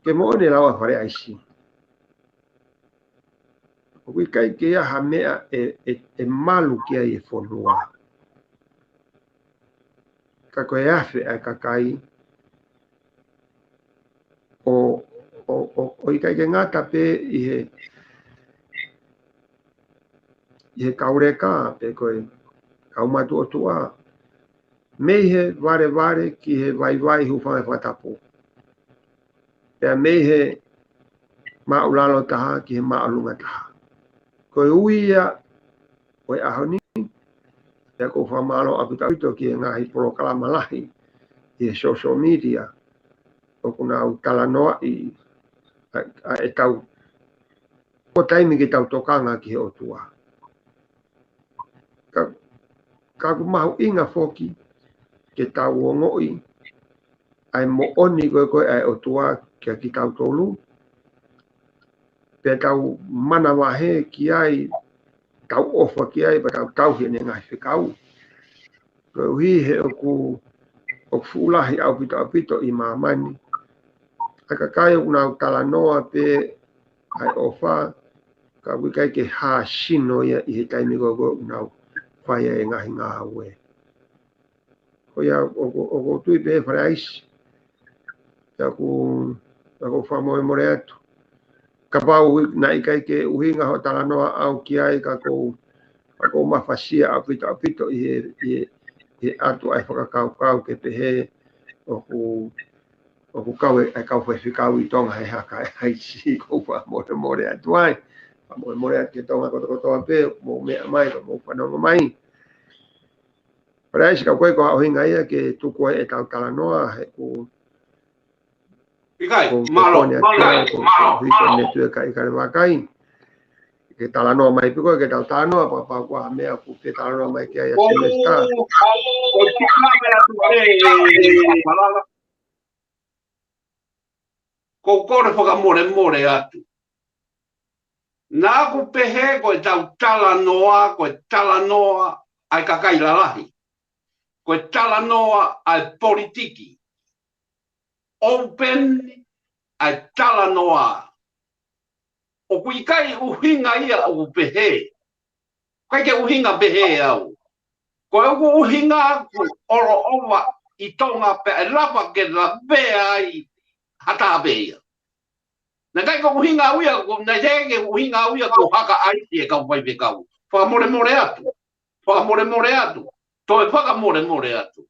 ke moʻoni e lau ʻa Fale ʻAisi. ʻOku ʻikai ke ʻi ai ha meʻa ʻe, ʻe, ʻe malu ki ai e fonua. Ka ko e afe ʻa e kakai ʻo, ʻo, ʻo, ʻo ʻikai ke ngata pē ʻi he, ʻi he kau leka pe ko e kau matuʻotuʻa. Mei he valevale ki he vaivai hūfanga he fakatapu. Pea mei he māʻulalo taha ki he māʻolunga taha. Ko e ui ia ʻo e ʻaho ni, pea ʻoku ou fakamālō ʻaupito ʻaupito ki he ngaahi polokalama lahi ʻi he social media, ʻoku nau talanoaʻi ʻa, ʻa ʻetau, ko e taimi ke tau tokanga ki he ʻOtua. Ka, ka ʻoku mahuʻinga foki ke tau ongoʻi ʻa e moʻoni ko ē ko ē ʻa e ʻOtua kia kitautolu. Pea tau manavahē ki ai, tau ʻofa ki ai, pea tau tauhi ʻene ngaahi fekau. Koeʻuhi he ʻoku, ʻoku fuʻu lahi ʻaupito ʻaupito ʻi māmani ʻa e kakai ʻoku nau talanoa pē ʻa e ʻofa, ka ʻoku ʻikai ke hāsino ia ʻi he taimi ko ē ʻoku nau fai ai e ngaahi ngāue. Ko ia ʻoku, ʻoku ou tui pē Fale ʻAisi. Pea ʻoku, pea ʻoku ou fakamolemole atu. Kapau naʻe ʻikai ke ʻuhinga hoʻo talanoa ʻaʻau ki ai ka ʻoku ou, ka ʻoku ou mafasia ʻaupito ʻaupito ʻi he, ʻi he, ʻi he ʻatu ʻa e fakakaukau ke pehē ʻoku, ʻoku kau e, e kau faifekau ʻi Tonga he haka ʻa e ʻAisi, ʻoku ou fakamolemole atu ai. Fakamolemole atu ki Tonga kotokotoa pē, mou meʻa mai, ka mou fanongo mai. Fale ʻAisi, ka ko e, ko e ʻuhinga ia ke tuku ai ʻetau talanoa, he ʻoku, ʻIkai, mālō, mālō, mālō, mālō. Hito ne tue ka ʻikai le vakai. Ke talanoa mai pē koe, ke tau talanoa, pea kapau ko ha meʻa ʻoku ke talanoa mai ki ai ʻa Semesita. Ko e tika mea tu e, Malala. Ko e kole fakamolemole atu. Naʻa ku pehē ko e tau talanoa, ko e talanoa ʻa e kakai lalahi. Ko e talanoa ʻa e politiki. Open ʻa e talanoa. ʻOku ʻikai ʻuhinga ia ʻoku pehē. ʻIkai ke ʻuhinga pehē au. Ko ʻeku ʻuhinga ʻoku ʻoloʻova ʻi Tonga pea ʻe lava ke lavea ai ha taha pē ia. Naʻe ʻikai ko e ʻuhinga au ia, ko naʻe teʻeki ke ʻuhinga au ia ko e haka ʻaisi e kau faifekau. Fakamolemole atu. Fakamolemole atu. Toe fakamolemole atu.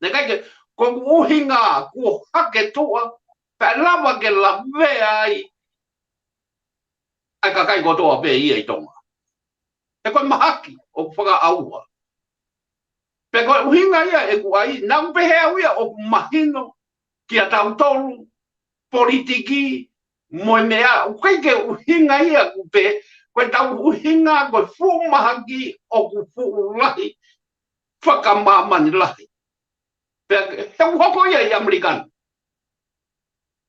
Naʻe ʻikai ke, ko e ʻuhinga kuo hake tuʻa, pea ʻe lava ke lavea ai ʻa e kakai kotoa pē ia ʻi Tonga. He ko e mahaki ʻoku fakaʻauha. Pea ko e ʻuhinga ia ʻeku ʻai, naʻa ku pehē au ia ʻoku mahino kia tautolu, politiki, mo e meʻa, ʻoku ʻikai ke ʻuhinga ia ʻoku pehē, ko e tau ʻuhinga, ko e fuʻu mahaki ʻoku fuʻu lahi, fakamāmani lahi. Pea he ʻoku hoko ia ʻi ʻAmelika ni.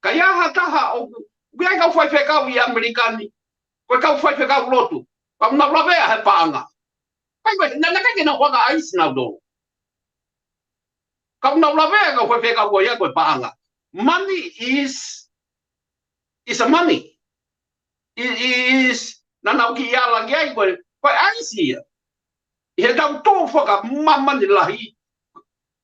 Ka ʻi ai ha taha ʻoku, ʻoku ʻi ai kau faifekau ʻi ʻAmelika ni, ko e kau faifekau lotu, ka ʻoku nau lavea he paʻanga. Kai ko e, naʻe, naʻe ʻikai ke nau haka ʻaisi nautolu. Ka ʻoku nau lavea kau faifekau ko ia ko e paʻanga. Money is, is a money. It is, naʻa nau kiʻi ala ki ai ko e, ko e ʻaisi ia. ʻI he tau tō fakamāmani lahi,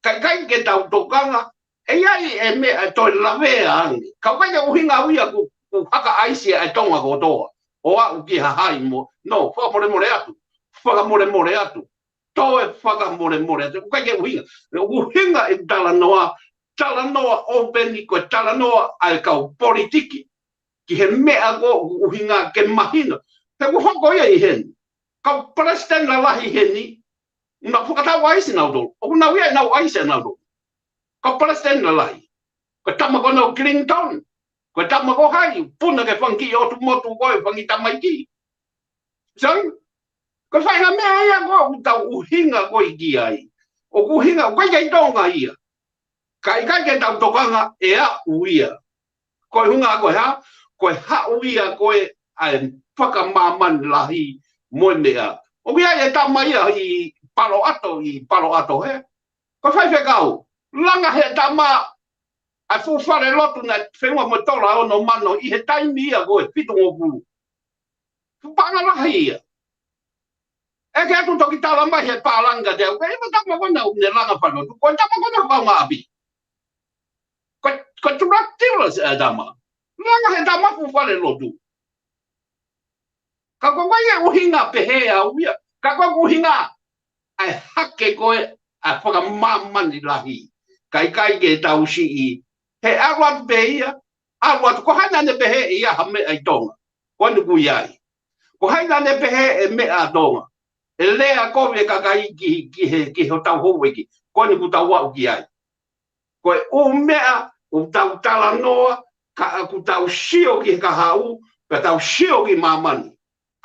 ka ʻikai ke tau tokanga, ʻe ʻi ai e meʻa ʻe toe lavea ange. Ka ʻoku ʻikai ke ʻuhinga au ia ʻoku, ʻoku haka ʻaisi ʻa e Tonga kotoa. ʻO aʻu ki ha hai mo, no, fakamolemole atu. Fakamolemole atu. Toe fakamolemole atu. ʻOku ʻikai ke ʻuhinga. ʻUhinga e talanoa, talanoa open ko e talanoa ʻa e kau politiki. Ki he meʻa ko ʻoku ʻuhinga ke mahino. He ʻoku hoko ia ʻi heni. Kau palesiteni lalahi heni, naʻa nau fakatau ʻaisi nautolu. ʻOku nau ʻi ai ʻenau ʻaisi ʻanautolu. Kau palesiteni lalahi. Ko e tama ko ena ʻo Clinton. Ko e tama ko hai, puna ke fanga kiʻi ʻotu motu ko e fanga kiʻi tamaiki. Sai? Ko e faʻahinga meʻa ia ko ʻoku tau ʻuhinga ko ē ki ai. ʻOku ʻuhinga, ʻoku ʻikai ke ʻi Tonga ia. Ka ʻikai ke tau tokanga ʻe aʻu ia. Ko e ʻuhinga ko e hā, ko e haʻu ia ko e ʻa e fakamāmani lahi mo e meʻa. ʻOku ʻi ai e tama ia ʻi Palo Alto, ʻi Palo Alto he. Ko e faifekau, langa he tama ʻa e fuʻu fale lotu naʻe feʻunga mo e tola ono mano ʻi he taimi ia ko e fitungofulu. Fuʻu paʻanga lahi ia. ʻEke atu toki tala mai he pālangi ka te au, ʻe, ʻe tama ko ena ʻoku ne langa fale lotu, ko e tama ko ena paunga ʻapi. Ko, ko e drug dealers e tama. Langa he tama fuʻu fale lotu. Ka ko e ʻuhinga pehē au ia. Ka ko e ʻuhinga ʻa e hake ko e ʻa e fakamāmani lahi. Ka ʻikai ke tau siʻi. He ʻalu atu pē ia. ʻAlu atu ko hai naʻa ne pehē ʻe ʻi ai ha meʻa ʻi Tonga. Ko eni ʻoku ʻi ai. Ko hai naʻa ne pehē ʻe meʻa ʻa Tonga. ʻE lea kovi e kakai ki, ki he, ki hotau houʻeiki. Ko eni ʻoku tau aʻu ki ai. Ko e ʻū meʻa, ʻoku tau talanoa, ka ʻoku tau sio ki he kahaʻu, pea tau sio ki māmani.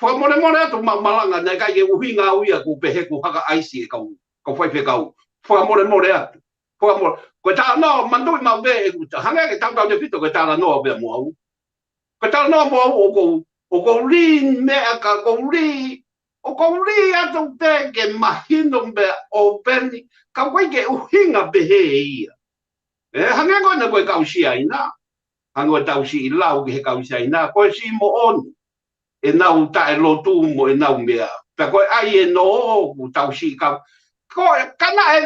Fakamolemole atu ma-, malanga, naʻe ʻikai ke ʻuhinga au ia ʻoku pehē ʻoku haka ʻaisi e kau, kau faifekau. Fakamolemole atu. Fakamole-, ko e talanoa, manatuʻi maʻu pē, ʻe, hangē ke tautau ne fito, ko e talanoa pē mo au. Ko e talanoa mo au ʻoku ou, ʻoku ou lī meʻa ka ʻoku ou lī, ʻoku ou lī atu pē ke mahino meʻa open, ka ʻoku ʻikai ke ʻuhinga pehē ia. ʻE, hangē ko ena ko e kau Siaina, hangē ko e tau siʻi lau ki he kau Siaina, ko e siʻi moʻoni, ʻenau taʻelotu mo ʻenau meʻa. Pea ko e ʻai ʻenau ʻoku tau siʻi kau, ko e, ka naʻe,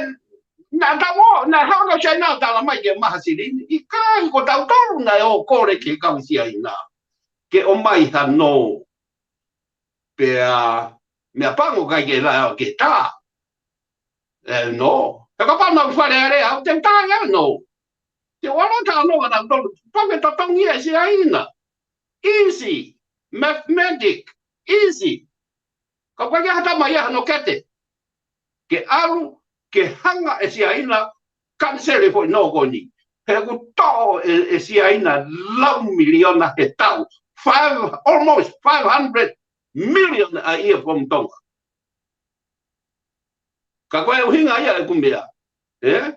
naʻa tau ō, naʻe haʻu kau Siaina ʻo tala mai ke maha silini, ʻikai ko tautolu naʻe ō kole ki he kau Siaina. Ke ʻomai ha nō. Pea meʻapango ʻikai ke la ke tā. ʻE nō. He kapau naʻa ku fale alea, au te tā ia nō. Te u ʻalu ʻo talanoa kia tautolu, pau ke totongi e Siaina. Easy. Mathematic. Easy. Ka ʻoku ʻikai ke ha tama ia hano kete. Ke ʻalu, ke hanga e Siaina, kaniseli foʻi nō ko eni. He ʻoku toʻo ʻe, ʻe Siaina lau miliona he taʻu. Five, almost five hundred million a year from Tonga. Ka ko e ʻuhinga ia ʻeku meʻa. ʻE?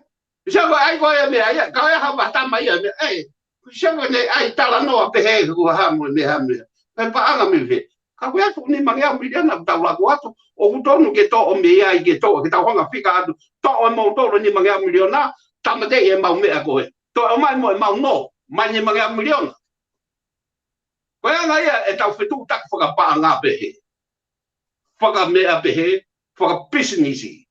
Sio ko e ʻai ko e meʻa ia, ka ʻe hava tama ia meʻa, ʻe. Sio ko e ʻai talanoa pehē ʻoku hā mo e meʻa meʻa. Pea paʻanga mei fē. Ka ko e fuʻu nimangeau miliona ʻoku tau lako atu, ʻoku tonu ke toʻo mei ai ke toʻo, ke tau hanga fika atu, toʻo ʻe moutolu nimangeau miliona, tāmateʻi ʻemau meʻa ko ē. Toʻo mai mo ʻemau nō, mai nimangeau miliona. Ko e anga ia ʻetau fetuʻutaki fakapaʻanga pehē. Fakameʻa pehē, fakapisinisi.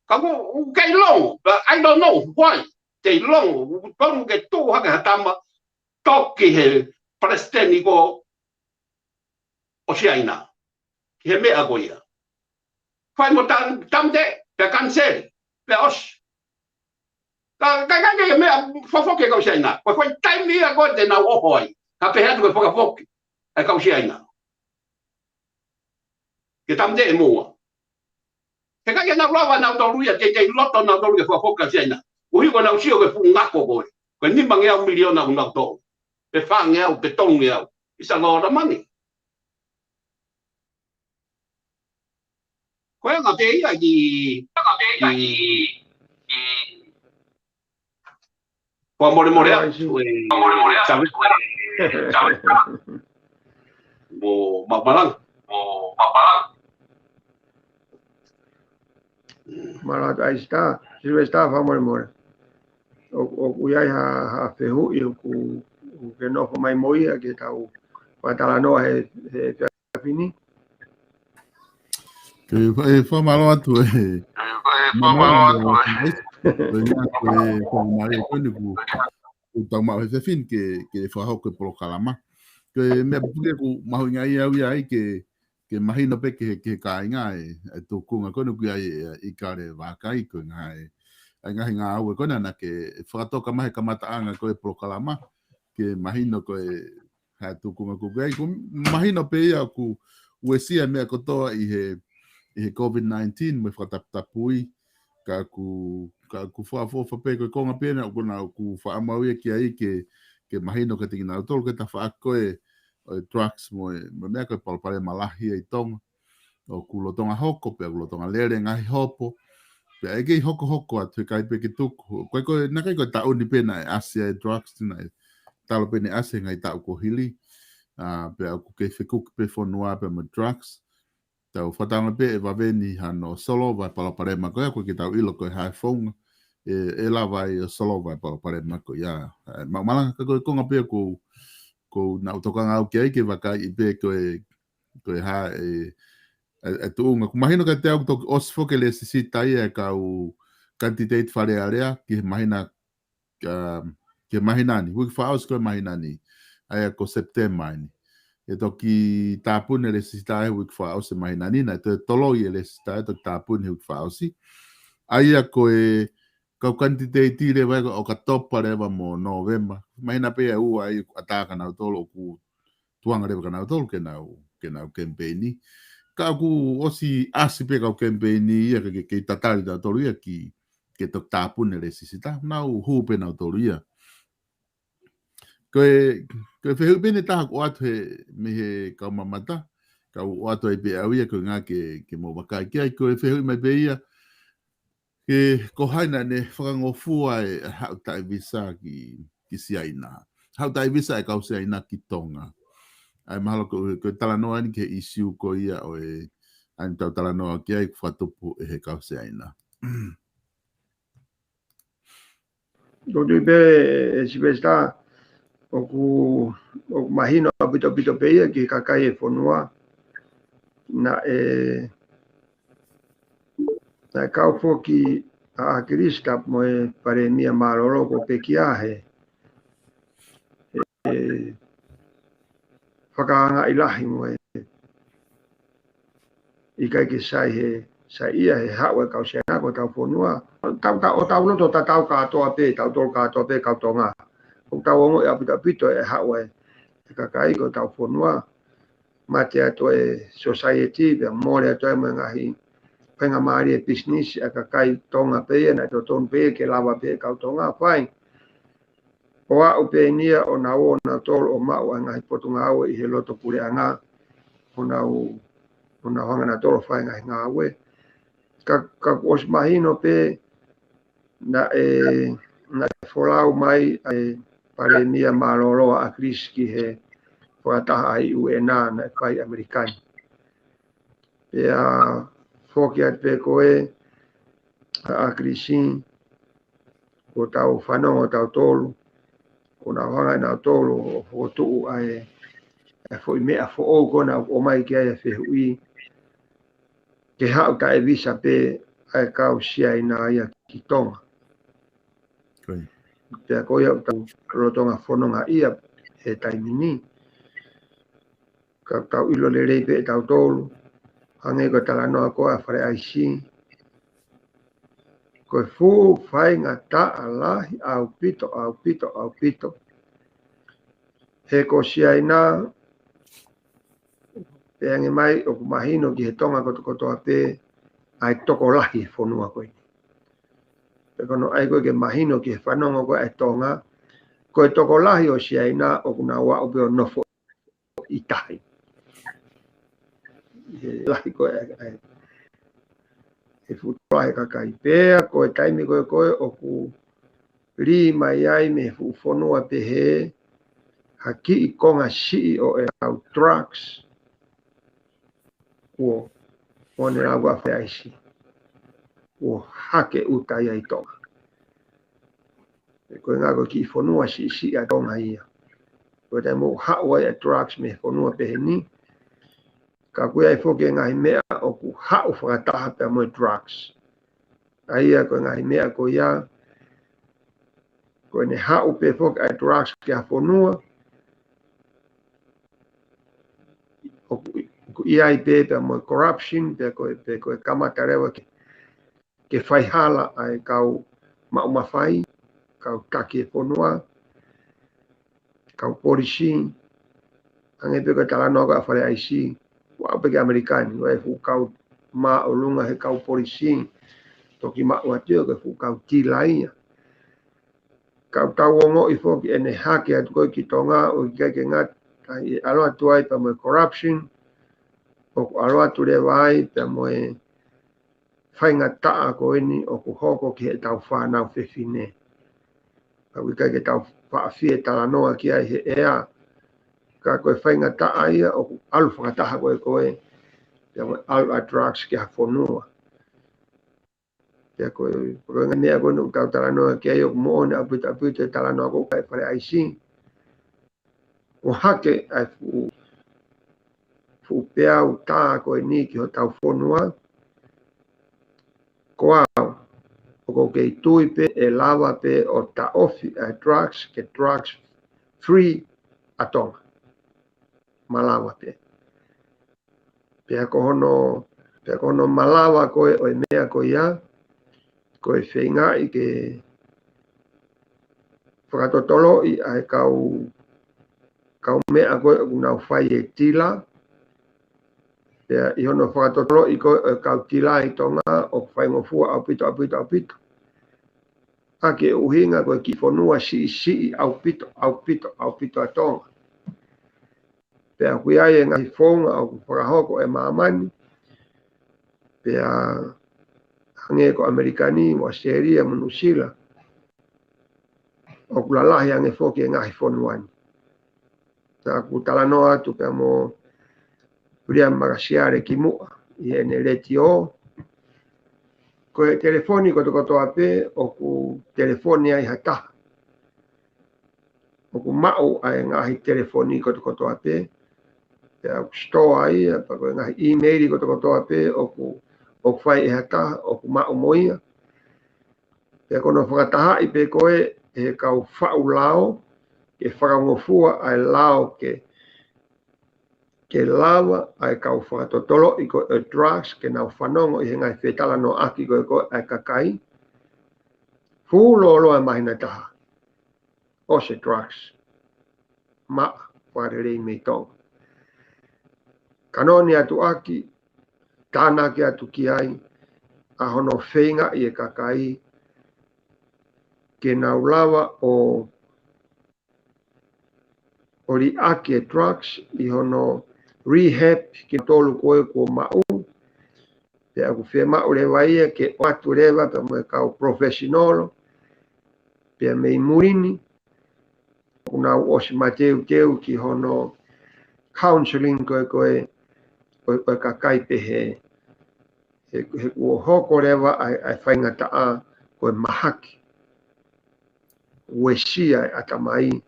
Ka ʻoku, ʻoku kei longo, but I don't know why. Kei longo, ʻoku tonu ke tuʻu hake ha tama, toki he palesiteni ko ʻo Siaina. Ki he meʻa ko ia. Fai mo tam-, tamte, pea kaniseli, pea ʻosi. Ka, ka, ka, ka meʻa fakafoki e kau Siaina. Ko e foʻi taimi ia ko ē te nau ʻoho ai. Ka pehē atu ke fakafoki e kau Siaina. Ke tamte e mua. He ʻikai ke nau lava nautolu ia, teitei loto nautolu ke fakafoki e kau Siaina. ʻUhi ko ʻenau sio ki he fuʻu ngako ko ē. Ko e nimangeau miliona ʻoku nau toʻo. Pe fāngeau, pe tolungeau. It's a lot of money. Ko e anga pē ia ki, ki, ki fakamolemole atu, ʻe, Sylvester. Mo Maʻumalanga. Maʻumalanga ʻaisitā, Sylvester fakamolemole. ʻO, ʻoku ʻi ai ha, ha fehuʻi ʻoku, ʻoku ke nofo mai mo ia ke tau fakatalanoa he, he efiafi ni. Ke fa-, ʻe, fakamālō atu ē. Ko e ngā ko e fakamālō ko eni ʻoku, ʻoku tau maʻu he efiafi ni ke, ke fakahoko e polokalama. Ko e meʻa pē ʻoku mahuʻinga ia au ia ai ke, ke mahino pē ki he, ki he kāinga ē, e tūkunga ko eni ʻoku ʻi ai ʻa ʻIkale Vākai ko e ngaahi, ʻa e ngaahi ngāue ko ena naʻa ke fakatoka mai he kamataʻanga ko e polokalama, ke mahino ko e hā e tūkunga ʻoku ʻi ai. ʻOku mahino pē ia ʻoku uesia e meʻa kotoa ʻi he, ʻi he COVID nineteen mo e fakataputapui, ka ʻoku, ka ʻoku fakaʻofoʻofa pē ko e konga pē ena ʻoku nau, ʻoku fakaʻamu au ia ki ai ke, ke mahino kiate kinautolu ko e tafaʻaki ko ē ʻo e drugs mo e, mo e meʻa ko e palopalema lahi ia ʻi Tonga. ʻOku lolotonga hoko, pea ʻoku lolotonga lele ngaahi hopo. Pea ʻe kei hokohoko atu he ʻikai pē ke tuku. Ko e, ko e, naʻe ʻikai ko e taʻu ni pē naʻe ʻasi ai e drugs, naʻe talu pē naʻe ʻasi he ngaahi taʻu kuo hili. ʻA, pea ʻoku kei fekuki pē fonua pea mo e drugs. Tau fakatātā pē ʻe vave ni hano solova e palopalema ko ia, ʻoku ʻikai ke tau ʻilo ko e hā e founga ʻe, ʻe lava ai ʻo solova e palopalema ko ia. ʻE, Maʻumalanga, ka ko e konga pē ʻoku, ʻoku ou tokanga au ki ai ke vakaiʻi pē ko e, ko e hā e, e, e tuʻunga. ʻOku mahino kiate au toki ʻosi foki e lēsisita ia e kau kanititeiti Fale Alea ki he māhina, um, ki he māhina ni, uike fakaʻosi ko e māhina ni, ʻa ia ko Sepitema eni. ʻE toki tāpuni e lēsisita he uike fakaʻosi e māhina ni, naʻe toe toloi e lēsisita ʻe toki tāpuni he uike fakaʻosi. ʻA ia ko e kau kanititeiti leva ia ko ʻOkatopa leva mo Nōvema. Māhina pē ʻe ua ai ʻoku ʻatā kia nautolu, ʻoku tuanga leva kia nautolu ke nau, ke nau kemipeini. Ka ʻoku ʻosi ʻasi pē kau kemipeini ia ke, ke, ke tatali nautolu ia ki, ke toki tāpuni e lēsisita. Nau hū pē nautolu ia. Ko e, ko e fehuʻi pē ʻe taha ʻoku ʻoatu he, mei he kau mamata, ka ʻoku ʻoatu ai pē ʻe au ia ko e ngaahi ke, ke mou vakai ki ai, ko e fehuʻi mai pē ia, ke ko hai naʻa ne fakangofua e haʻu taʻe visa ki, ki Siaina. Haʻu taʻe visa e kau Siaina ki Tonga. ʻA ia mahalo ko, ko e talanoa eni ki he ʻīsiu ko ia ʻo e, ʻa eni tau talanoa ki ai ʻoku fakatupu ʻe he kau Siaina. Ko e tui pē ē Sylvester, ʻoku, ʻoku mahino ʻaupito ʻaupito pē ia ki he kakai e fonua. Naʻe, naʻe kau foki ʻa ʻAkilisi Tapu mo e Palēmia mālōlō ko e pekia he, he fakaangaʻi lahi mo e ʻikai ke sai he, saiʻia he haʻu e kau Siaina ki hotau fonua. Tau, tau, ʻo tau loto tatau kātoa pē, tautolu kātoa pē kau Tonga. ʻOku tau ongoʻi ʻaupito ʻaupito e haʻu e, e kakai ki hotau fonua. Mate atu e society, pea mole atu ai mo e ngaahi faingamālie pisinisi ʻa e kakai Tonga pē ia, naʻe totonu pē ia ke lava pē kau Tonga, fine. ʻo aʻu pē eni ia ʻo nau ō nautolu ʻo maʻu ʻa e ngaahi potungāue ʻi he loto puleʻanga, ʻo nau, ʻo nau hanga nautolu ʻo fai e ngaahi ngāue. Ka, ka kuo ʻosi mahino pē naʻe, naʻe folau mai ʻa e Palēmia mālōlō ʻa ʻAkilisi ki he fakataha ʻa e U N naʻe fai ʻi ʻAmelika ni. Pea foki atu pē ko ē ʻa ʻAkilisi, kuo tau fanongo tautolu, kuo nau hanga ʻe nautolu ʻo fokotuʻu ʻa e, ʻa e foʻi meʻa foʻou ko ē naʻe ʻomai ki ai ʻa e fehuʻi, ke haʻu taʻe visa pē ʻa e kau Siaina ia ki Tonga. Ko ia. Pea ko ia ʻoku tau lolotonga fononga ia he taimi ni. Ka tau ʻilo lelei pē ʻe tautolu, hangē ko e talanoa ko ē ʻa Fale ʻAisi, ko e fuʻu faingataʻa lahi ʻaupito, ʻaupito, ʻaupito. He ko Siaina, pea hangē mai ʻoku mahino ki he Tonga kotokotoa pē ʻa e tokolahi e fonua ko eni. Pea ko hono ʻai ko ē ke mahino ki he fanongo ko ē ʻa e Tonga, ko e tokolahi ʻo Siaina ʻoku nau aʻu pē ʻo nofo ʻi tahi. He lahi ko ē, ʻa e, he fuʻu tokolahi e kakai. Pea ko e taimi ko ē ko ē ʻoku lī mai ai mei he fuʻu fonua pehē ha kiʻi konga siʻi ʻo e ʻū drugs, kuo, kuo ne lau ʻa Fale ʻAisi, kuo hake ʻuta ia ʻi Tonga. He ko e ngaahi kiʻi fonua siʻisiʻi ʻa Tonga ia. Ko e taimi ʻoku haʻu ai ʻa e drugs mei he fonua pehē ni, ka ʻoku ʻi ai foki e ngaahi meʻa ʻoku haʻu fakataha pea mo e drugs. ʻA ia ko e ngaahi meʻa ko ia, ko ʻene haʻu pē foki ʻa e drugs ki ha fonua, ʻoku, ʻoku ʻi ai pē pea mo e corruption, pea ko e, pea ko e kamata leva ke, ke faihala ʻa e kau maʻu mafai, kau taki e fonua, kau polisi, hangē pē ko e talanoa ko ē ʻa Fale ʻAisi, ʻoku aʻu pē ki ʻAmelika ni, ʻoku ʻi ai e fuʻu kau māʻolunga he kau polisi, toki maʻu atu ia ko e fuʻu kau tila ia. Ka ʻoku tau ongoʻi foki ʻene hake atu ko ē ki Tonga, ʻoku ʻikai ke ngata ai, ʻe ʻalu atu ai pea mo e corruption, ʻoku ʻalu atu leva ai pea mo e faingataʻa ko eni ʻoku hoko ki heʻetau fānau fefine. Ka ʻoku ʻikai ke tau faʻa fie talanoa ki ai he ʻea. Ka ko e faingataʻa ia ʻoku ʻalu fakataha ko ē ko ē, pea mo e ʻalu ʻa e drugs ki ha fonua. Pea ko e, ko e ngaahi meʻa ko eni ʻoku tau talanoa ki ai ʻoku moʻoni ʻaupito ʻaupito e talanoa ko ē ʻa Fale ʻAisi. ʻO hake ʻa e fuʻu, fuʻu peau tā ko eni ki hotau fonua. Ko au, ʻoku ou kei tui pē ʻe lava pē ʻo taʻofi ʻa e drugs ke drugs free ʻa Tonga. Malava pē. Pea ko hono, pea ko hono malava ko ē ʻo e meʻa ko ia, ko e feingaʻi ke fakatotoloʻi ʻa e kau, kau meʻa ko ē ʻoku nau fai e tila. Pea ʻi hono fakatotoloʻi ko ē ʻo e kau tila ʻi Tonga ʻoku faingofua ʻaupito, ʻaupito, ʻaupito. ʻA e ʻuhinga ko e kiʻi fonua siʻisiʻi ʻaupito, ʻaupito, ʻaupito ʻa Tonga. Pea ʻoku ʻi ai e ngaahi founga ʻoku fakahoko ʻe māmani, pea hangē ko ʻAmelika ni, mo ʻAositelēlia, mo Nuʻusila, ʻoku lalahi ange foki e ngaahi fonua ni. Naʻa ku talanoa atu pea mo Viliami Makasiale kimuʻa ʻi heʻene letiō. Ko e telefoni kotokotoa pē ʻoku telefoni ai ha taha, ʻoku maʻu ʻa e ngaahi telefoni kotokotoa pē, pea ʻoku store ai ia, pea ko e ngaahi ʻīmeili kotokotoa pē ʻoku, ʻoku fai ʻe ha taha, ʻoku maʻu mo ia. Pea ko hono fakatahaʻi pē ko ē ʻe he kau faʻu lao, ke fakangofua ʻa e lao ke, ke lava ʻa e kau fakatotoloʻi ko ē ʻo e drugs, ke nau fanongo ʻi he ngaahi fetalanoaʻaki ko ē ko ē ʻa e kakai. Fuʻu lōloa e māhina ʻe taha ʻosi e drugs maʻa fakalelei mei Tonga. Ka noni atu ʻaki, tānaki atu ki ai, ʻa hono feingaʻi e kakai ke nau lava ʻo, ʻo liʻaki e drugs ʻi hono rehab kinautolu ko ē kuo maʻu. Pea ʻoku fiemaʻu leva ia ke ʻoatu leva pea mo e kau professional, pea mei muli ni, ʻoku nau ʻosi mateuteu ki hono counseling ko ē ko ē, ko ē, ko e kakai pehē. He, he kuo hoko leva ʻa e, ʻa e faingataʻa ko e mahaki. Uesia e ʻatamai,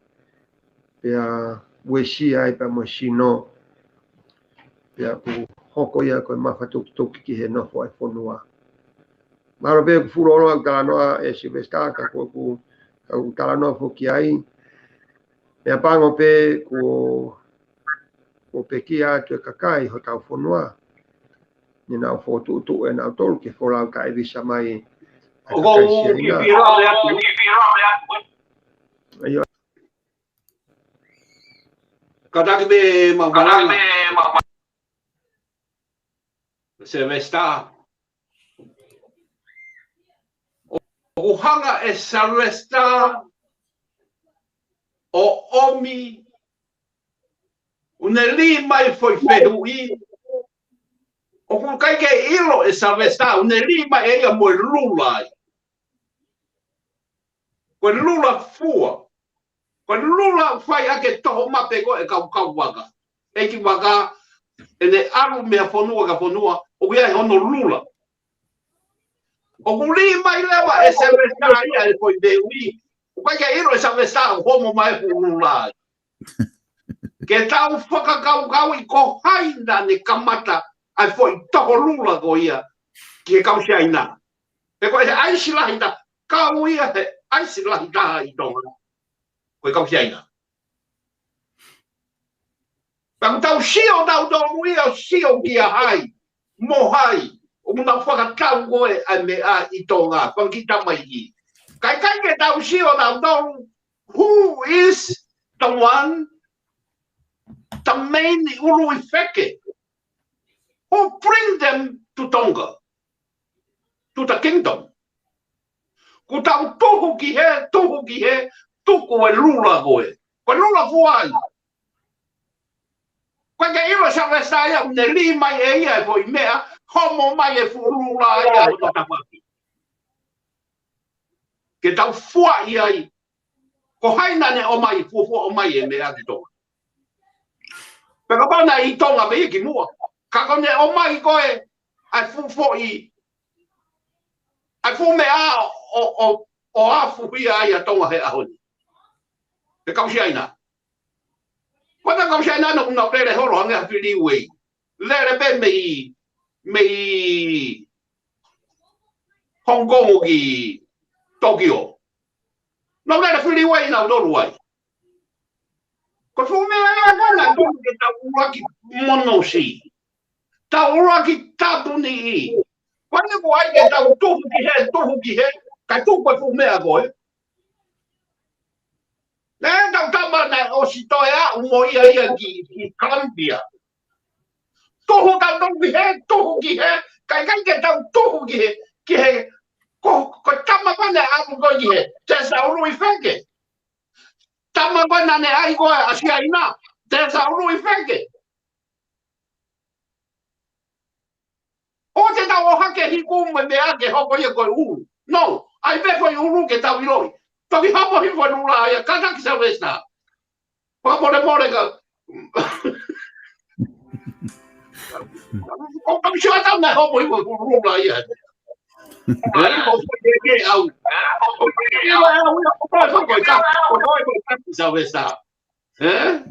pea uesia ai pea mo e sino, pea ʻoku hoko ia ko e mafatukituki ki he nofo ʻa e fonua. Mahalo pē ʻoku fuʻu lōloa ʻeku talanoa ʻe Sylvester, ka ko ʻeku, ka ʻoku talanoa foki ai. Meʻapango pē kuo, kuo pekia atu e kakai hotau fonua. Ne nau fokotuʻutuʻu ʻe nautolu ke folau taʻevisa mai ʻa e ʻOku kakai ou Siaina. kiʻi fīlau atu. ʻIo. Kātaki pē mau malanga. Sylvester. ʻOku hanga ʻe Sylvester ʻo ʻomi, ʻoku ne lī mai foʻi fehuʻi. ʻOku ʻikai ke ʻilo ʻe Sylvester, ʻoku ne lī mai ʻe ia mo e lula ai. Ko e lula fua. Ko e lula fai ʻaki e toho mape ko ē ʻa e kau, kau vaka. ʻEiki vaka, ʻene ʻalu mei ha fonua ki ha fonua, ʻoku ʻi ai hono lula. ʻOku lī mai leva ʻe Sylvester ia e foʻi fehuʻi. ʻOku ʻikai ke ʻilo ʻe Sylvester ʻoku homo mai e fuʻu lula ai. Ke tau fakakaukauʻi ko hai naʻa ne kamata ʻa e foʻi toho lula ko ia ki he kau Siaina. He ko e ʻaisi lahi taha, kau ia he ʻaisi lahi taha ʻi Tonga. Ko e kau Siaina. Pea ʻoku tau sio tautolu ia ʻo sio kia hai, mo hai, ʻoku nau fakatau ko ē ʻa e meʻa ʻi Tonga, fanga kiʻi tamaiki. Kae ʻikai ke tau sio tautolu, who is the one, the main ʻuluʻi feke? Who bring them to Tonga? To the kingdom. Kuo tau tuhu ki hē, tuhu ki hē, tuku e lula ko ē. Ko e lula fua ai. Ko e ke ʻilo Sylvester ia, ʻoku ne lī mai ʻe ia e foʻi meʻa, homo mai e fuʻu lula ia ʻo totapaki. Ke tau fuaʻi ai, ko hai naʻa ne ʻomai, fuofua ʻomai e meʻa ki Tonga. Pea kapau naʻe ʻi Tonga pē ia kimuʻa. Ka ko ʻene ʻomai ko ē, ʻa e fuʻu foʻi, ʻa e fuʻu meʻa ʻo, ʻo, ʻo afuhia ai ʻa Tonga he ʻaho ni. He kau Siaina. Ko e kau Siaina naʻa nau lele holo hangē ha freeway. Lele pē mei, mei Hong Kong ki Tokyo. Nau lele freeway nautolu ai. Ko e fuʻu meʻa ia ko ē naʻe tonu ke tau ʻuluaki monosi. Tau ʻuluaki tapuniʻi. Ko ʻene ʻoku ʻai ke tau tuhu ki hē, tuhu ki hē, kae tuku e fuʻu meʻa ko ē. Naʻe tau tama naʻe ʻosi toe aʻu mo ia ia ki, ki Colombia. Tuhu tautolu ki hē, tuhu ki hē, kae ʻikai ke tau tuhu ki hē, ki hē, ko, ko e tama ko ē naʻe aʻu ko ē ki hē, te sa ʻuluʻi feke. Tama ko ē naʻa ne ʻai ko ē ʻa Siaina, te sa ʻuluʻi feke. ʻOua te tau ʻohake hiku mo e meʻa ke hoko ia ko e ʻulu. No, ʻai pē ko e ʻulu ke tau ʻiloʻi. Toki hopo hifo e lula ia, kātaki Sylvester. Fakamolemole ka. ʻOku ou sio atu naʻe hopo hifo e lula ia. ʻAi, ko e ke au. Ia, ia, ia, ko e, ko e, ko e, ka, ko e, ko e, ko e, ka, Sylvester. Ē?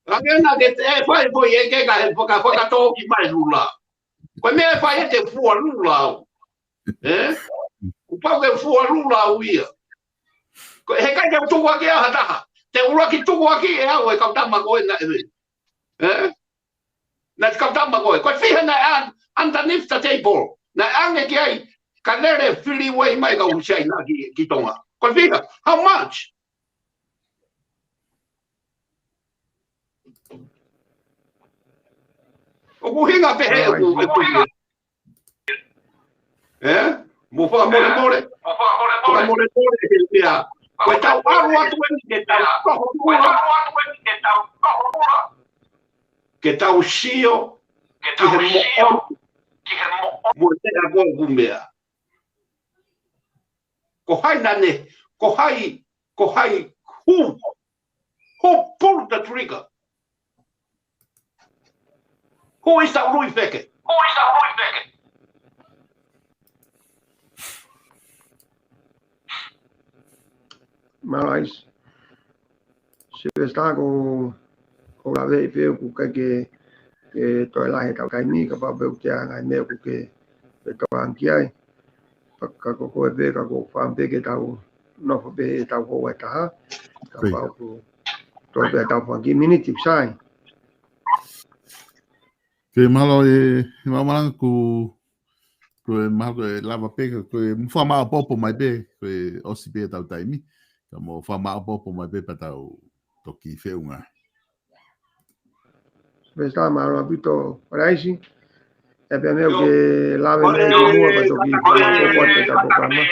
Ka ke na ke te fai foʻi ʻeke ka he faka-, fakatōki mai lula. Ko e meʻa ʻe fai ʻe te fua lula au. Ē? Kuo pau ke fua lula au ia. Ko e heʻikai te u tukuakiʻi ʻe ha taha. Te u ʻuluaki tukuakiʻi ʻe au e kau tama ko ē naʻe ʻi ai. Ē? Naʻe kau tama ko ē. Ko e fiha naʻe un-, underneath the table. Naʻe ʻange ki ai, ka lele freeway mai kau Siaina ki, ki Tonga. Ko e fiha, how much? ʻOku hinga pē he ʻoku, ʻoku. Ē? Mo fakamolemole. Fakamolemole he meʻa. Ko e tau ʻalu atu eni ke tau toho lula. ke tau sio ki he moʻoni mo e meʻa ko ē ʻoku meʻa. Ko hai naʻa ne, ko hai, ko hai, who, who pulled the trigger? Who is the ʻuluʻi feke? Mālō ʻaisi. Sylvester, ko, ko e lave ʻi pē ʻoku ʻikai ke, ke toe lahi ʻetau taimi, kapau pē ʻoku ʻi ai ha ngaahi meʻa ʻoku ke, ke toe ʻoange ki ai. Ka, ka ko koe pē, ka ko e feinga pē ke tau nofo pē ʻetau houa ʻe taha. Kapau ʻoku toe pē ʻetau fanga kiʻi miniti, sai. Ke mālō e, e Mamalanga, ko, ko e mahalo ko e lava pē, ko e mou fakamāʻopoʻopo mai pē, ko e ʻosi pē ʻetau taimi, ka mou fakamāʻopoʻopo mai pē pea tau toki feʻunga. Sylvester, mālō ʻaupito, Paul ʻaisi. ʻE pea meʻa ke lave mai ki muʻa pea toki fakamāʻopoʻopo atu ʻetau polokalama.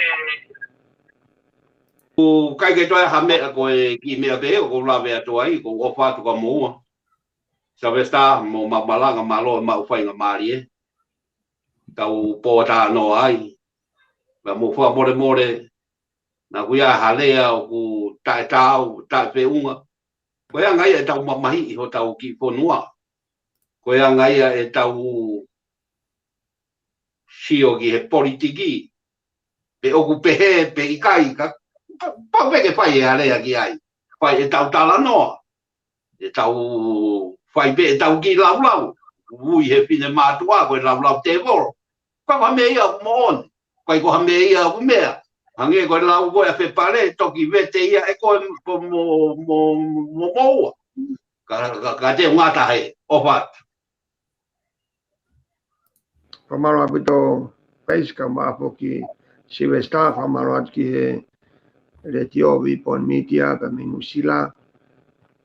ʻOku ʻikai ke toe ha meʻa, ko e kiʻi meʻa pē ʻoku ou lave atu ai, ʻoku ou ʻofa atu kia moua. Sylvester mo Mamalanga, mālō e maʻu faingamālie. Tau pōtalanoa ai. Pea mou fakamolemole, naʻa ku ʻi ai ha lea ʻoku taʻetaau, taʻefeʻunga. Ko e anga ia ʻetau mamahiʻi hotau kiʻi fonua. Ko e anga ia ʻetau sio ki he politiki. Pe ʻoku pehē, pe ʻikai, ka, ka pau pē ke fai e alea ki ai. Fai ʻetau talanoa. ʻEtau fai pē ʻetau kiʻi laulau. Ui he fine mātuʻa, ko e laulau tēvolo. Ka ko ha meʻa ia ʻoku moʻoni. ʻIkai ko ha meʻa ia ʻoku meʻa. Hangē ko e lau ko ē ʻa Fepale, toki vete ia ʻe koe mo, mo, mo, mo moua. Ka, ka, ka te ngata he, ʻofa atu. Fakamālō ʻaupito, Paul ʻaisi, kae ʻumaʻā foki Sylvester, fakamālō atu ki he Letiō Vipon Media, pea mei Nuʻu Sila,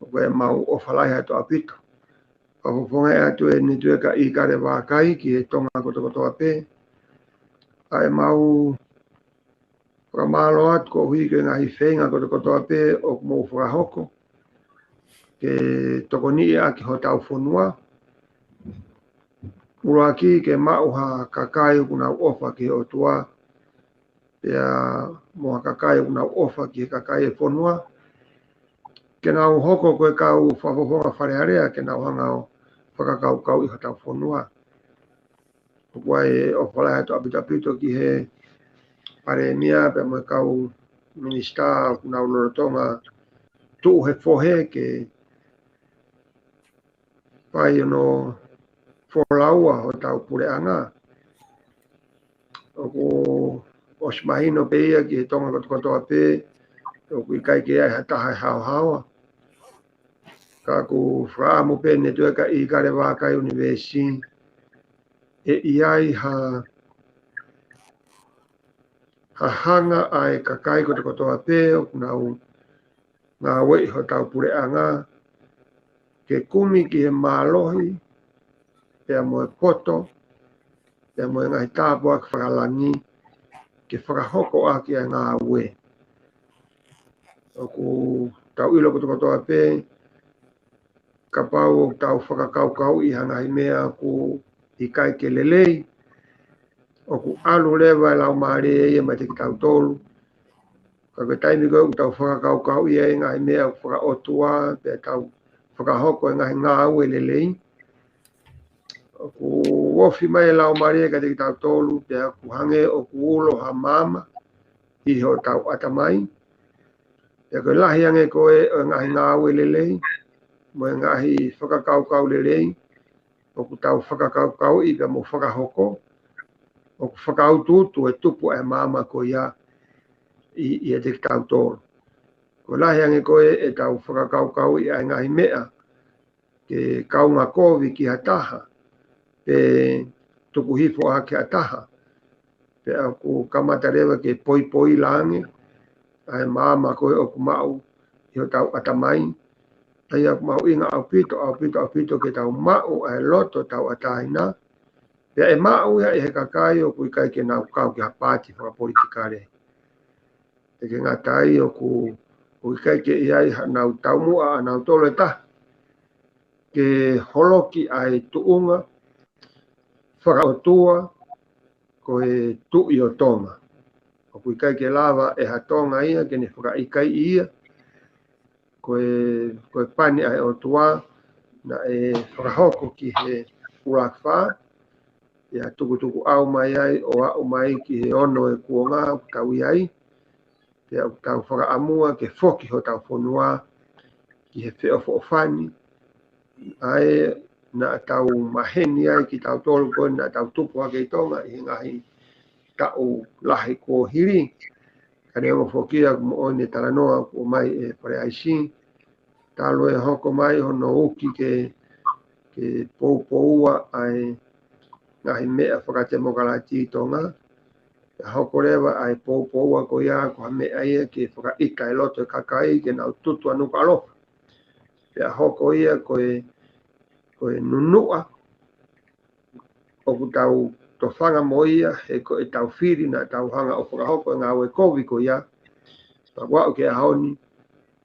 ʻoku mau ʻofa lahi atu ʻaupito. Fakafofongaʻi atu e netiueka ʻIkale Vākai ki he Tonga kotokotoa pē. ʻA e mau fakamālō atu koeʻuhi ko e ngaahi feinga kotokotoa pē ʻoku mou fakahoko ke tokoniʻi ʻaki hotau fonua. ʻUluaki ke maʻu ha kakai ʻoku nau ʻofa ki he ʻOtua, pea mo ha kakai ʻoku nau ʻofa ki he kakai e fonua. Ke nau hoko ko e kau fakafofonga Fale Alea, ke nau hanga ʻo fakakaukauʻi hotau fonua. ʻOku ou ʻofa lahi atu ʻaupito ʻaupito ki he Palēmia pea mo e kau minisitā ʻoku nau lolotonga tuʻu he fohe ke fai hono folaua hotau puleʻanga. ʻOku ʻosi mahino pē ia ki he Tonga kotokotoa pē, ʻoku ʻikai ke ʻi ai ha taha ʻe haohaoa. Ka ʻoku fakaʻamu pē netiueka ʻIkale Vākai University, ʻe ʻi ai ha, ha hanga ʻa e kakai kotokotoa pē ʻoku nau ngāueʻi hotau puleʻanga, ke kumi ki he mālohi, pea mo e poto, pea mo e ngaahi tāpuaki fakalangi, ke fakahoko ʻaki ʻa e ngāue. ʻOku tau ʻilo kotokotoa pē, kapau ʻoku tau fakakaukauʻi ha ngaahi meʻa ʻoku ʻikai ke lelei, ʻoku ʻalu leva e laumālie ia meiate kitautolu. Ka ko e taimi ko ē ʻoku tau fakakaukauʻi ai e ngaahi meʻa ʻoku fakaʻotua, pea tau fakahoko e ngaahi ngāue lelei, ʻoku ofi mai e laumālie kiate kitautolu, pea ʻoku hangē ʻoku ulo ha maama ʻi hotau ʻatamai. Pea ko e lahi ange ko ē ʻo e ngaahi ngāue lelei, mo e ngaahi fakakaukau lelei, ʻoku tau fakakaukauʻi pea mo fakahoko, ʻoku fakautuutu e tupu ʻa e maama ko ia ʻi, ʻiate kitautolu. Ko e lahi ange ko ē ʻetau fakakaukauʻi ʻa e ngaahi meʻa ke kaunga kovi ki ha taha, pe tuku hifo ʻaki ha taha, pea ʻoku kamata leva ke poipoi langi ʻa e maama ko ē ʻoku maʻu ʻi hotau ʻatamai. ʻA ia ʻoku mahuʻinga ʻaupito, ʻaupito, ʻaupito ke tau maʻu ʻa e loto tauʻatāina, pea ʻe maʻu ia ʻe he kakai ʻoku ʻikai ke nau kau ki ha paati fakapolitikale. Te ke ngata ai ʻoku, ʻoku ʻikai ke ʻi ai haʻanau taumuʻa ʻanautolu ʻe taha. ke holoki ʻa e tuʻunga fakaʻotua ko e Tuʻi ʻo Tonga. ʻOku ʻikai ke lava ʻe ha Tonga ia ke ne fakaʻikaiʻi ia. Ko e, ko e pani ʻa e ʻOtua naʻe fakahoko ki he ʻUluaki Fā, ʻi he tukutuku ʻau mai ai ʻo aʻu mai ki he ono e kuonga ʻoku tau ʻi ai. Pea ʻoku tau fakaʻamua ke foki hotau fonua ki he feʻofoʻofani ʻa ē naʻa tau maheni ai kitautolu ko ē naʻa tau tupu hake ʻi Tonga ʻi he ngaahi taʻu lahi kuo hili. Ka neongo foki ia ʻoku moʻoni e talanoa kuo ʻomai ʻe Fale ʻAisi, talu e hoko mai hono uki ke, ke poupoua ʻa e ngaahi meʻa fakatemokalati ʻi Tonga. Pea hoko leva ʻa e poupoua ko ia ko ha meʻa ia ke fakaʻita e loto e kakai ke nau tutu ʻa Nukuʻalofa. Pea hoko ia ko e, ko e nunuʻa ʻoku tau tofanga mo ia, he ko ʻetau fili naʻa tau hanga ʻo fakahoko e ngāue kovi ko ia. Pea ʻoku aʻu ki he ʻaho ni,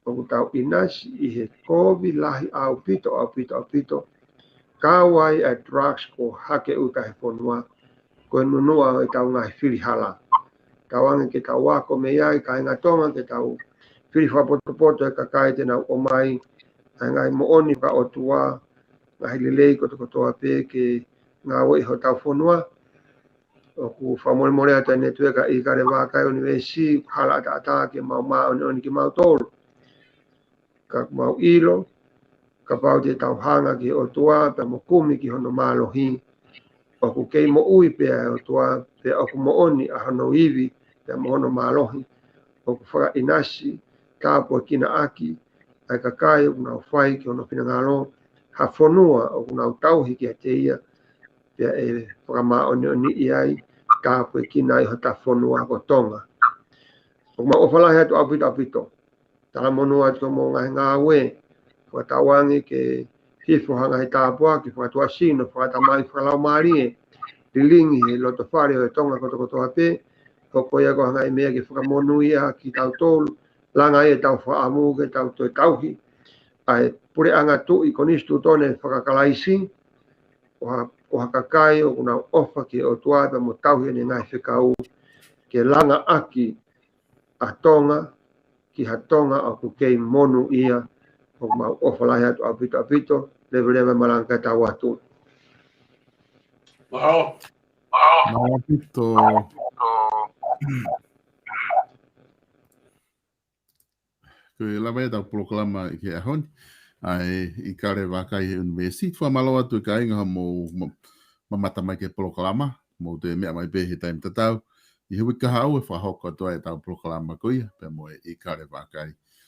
ʻoku tau ʻinasi ʻi he kovi lahi ʻaupito, ʻaupito, ʻaupito. Kau ai ʻa e drugs kuo hake ʻuta he fonua, ko e nunuʻa ʻo ʻetau ngaahi fili hala. Tau ange ke tau ako mei ai, kāinga Tonga, ke tau fili fakapotopoto e kakai te nau ʻomai ʻa e ngaahi moʻoni fakaʻotua, ngaahi lelei kotokotoa pē ke ngāue ʻi hotau fonua. ʻOku fakamolemole atu ʻa e netiueka ʻIkale Vākai University, ʻoku hala ʻataʻatā ke mau māʻoniʻoni kimautolu. Ka ʻoku mau ʻilo, kapau te tau hanga ki he ʻOtua, pea mo kumi ki hono mālohi, ʻoku kei moʻui pē ʻa e ʻOtua, pea ʻoku moʻoni ʻa hono ivi, pea mo hono mālohi, ʻoku fakaʻinasi, tāpuekina ʻaki ʻa e kakai ʻoku nau fai ki hono finangalo, ha fonua ʻoku nau tauhi kiate ia, pea ʻe fakamāʻoniʻoniʻi ai, tāpuekina ai hota fonua ko Tonga. ʻOku mau ʻofa lahi atu ʻaupito, ʻaupito. Talamonū atu ki hoʻomou ngaahi ngāue, fakatauange ke hifo ha ngaahi tāpuaki fakatuʻasino, fakatamai, fakalaumālie, lilingi he loto fale ʻo e Tonga kotokotoa pē, hoko ia ko ha ngaahi meʻa ke fakamonūʻia kitautolu, langa ia ʻetau fakaʻamu ke tau toe tauhi ʻa e puleʻanga tuʻi konisitūtone fakakalaisi, ʻo ha, ʻo ha kakai ʻoku nau ʻofa ki he ʻOtua pea mo tauhi ʻene ngaahi fekau, ke langa ʻaki ʻa Tonga, ki ha Tonga ʻoku kei monūʻia. ʻOku mau ʻofa lahi atu ʻaupito, ʻaupito, leveleva malanga ka tau atu. Mālō. Mālō ʻaupito. Ko e lava ia ʻetau polokalama ʻi he ʻaho ni, ʻa e ʻIkale Vākai he University. Fakamālō atu e kāinga hoʻomou ma-, mamata mai ki he polokalama, mou toe meʻa mai pē he taimi tatau. ʻI he uike kahaʻu ʻe fakahoko atu ai ʻetau polokalama ko ia, pea mo e ʻIkale Vākai.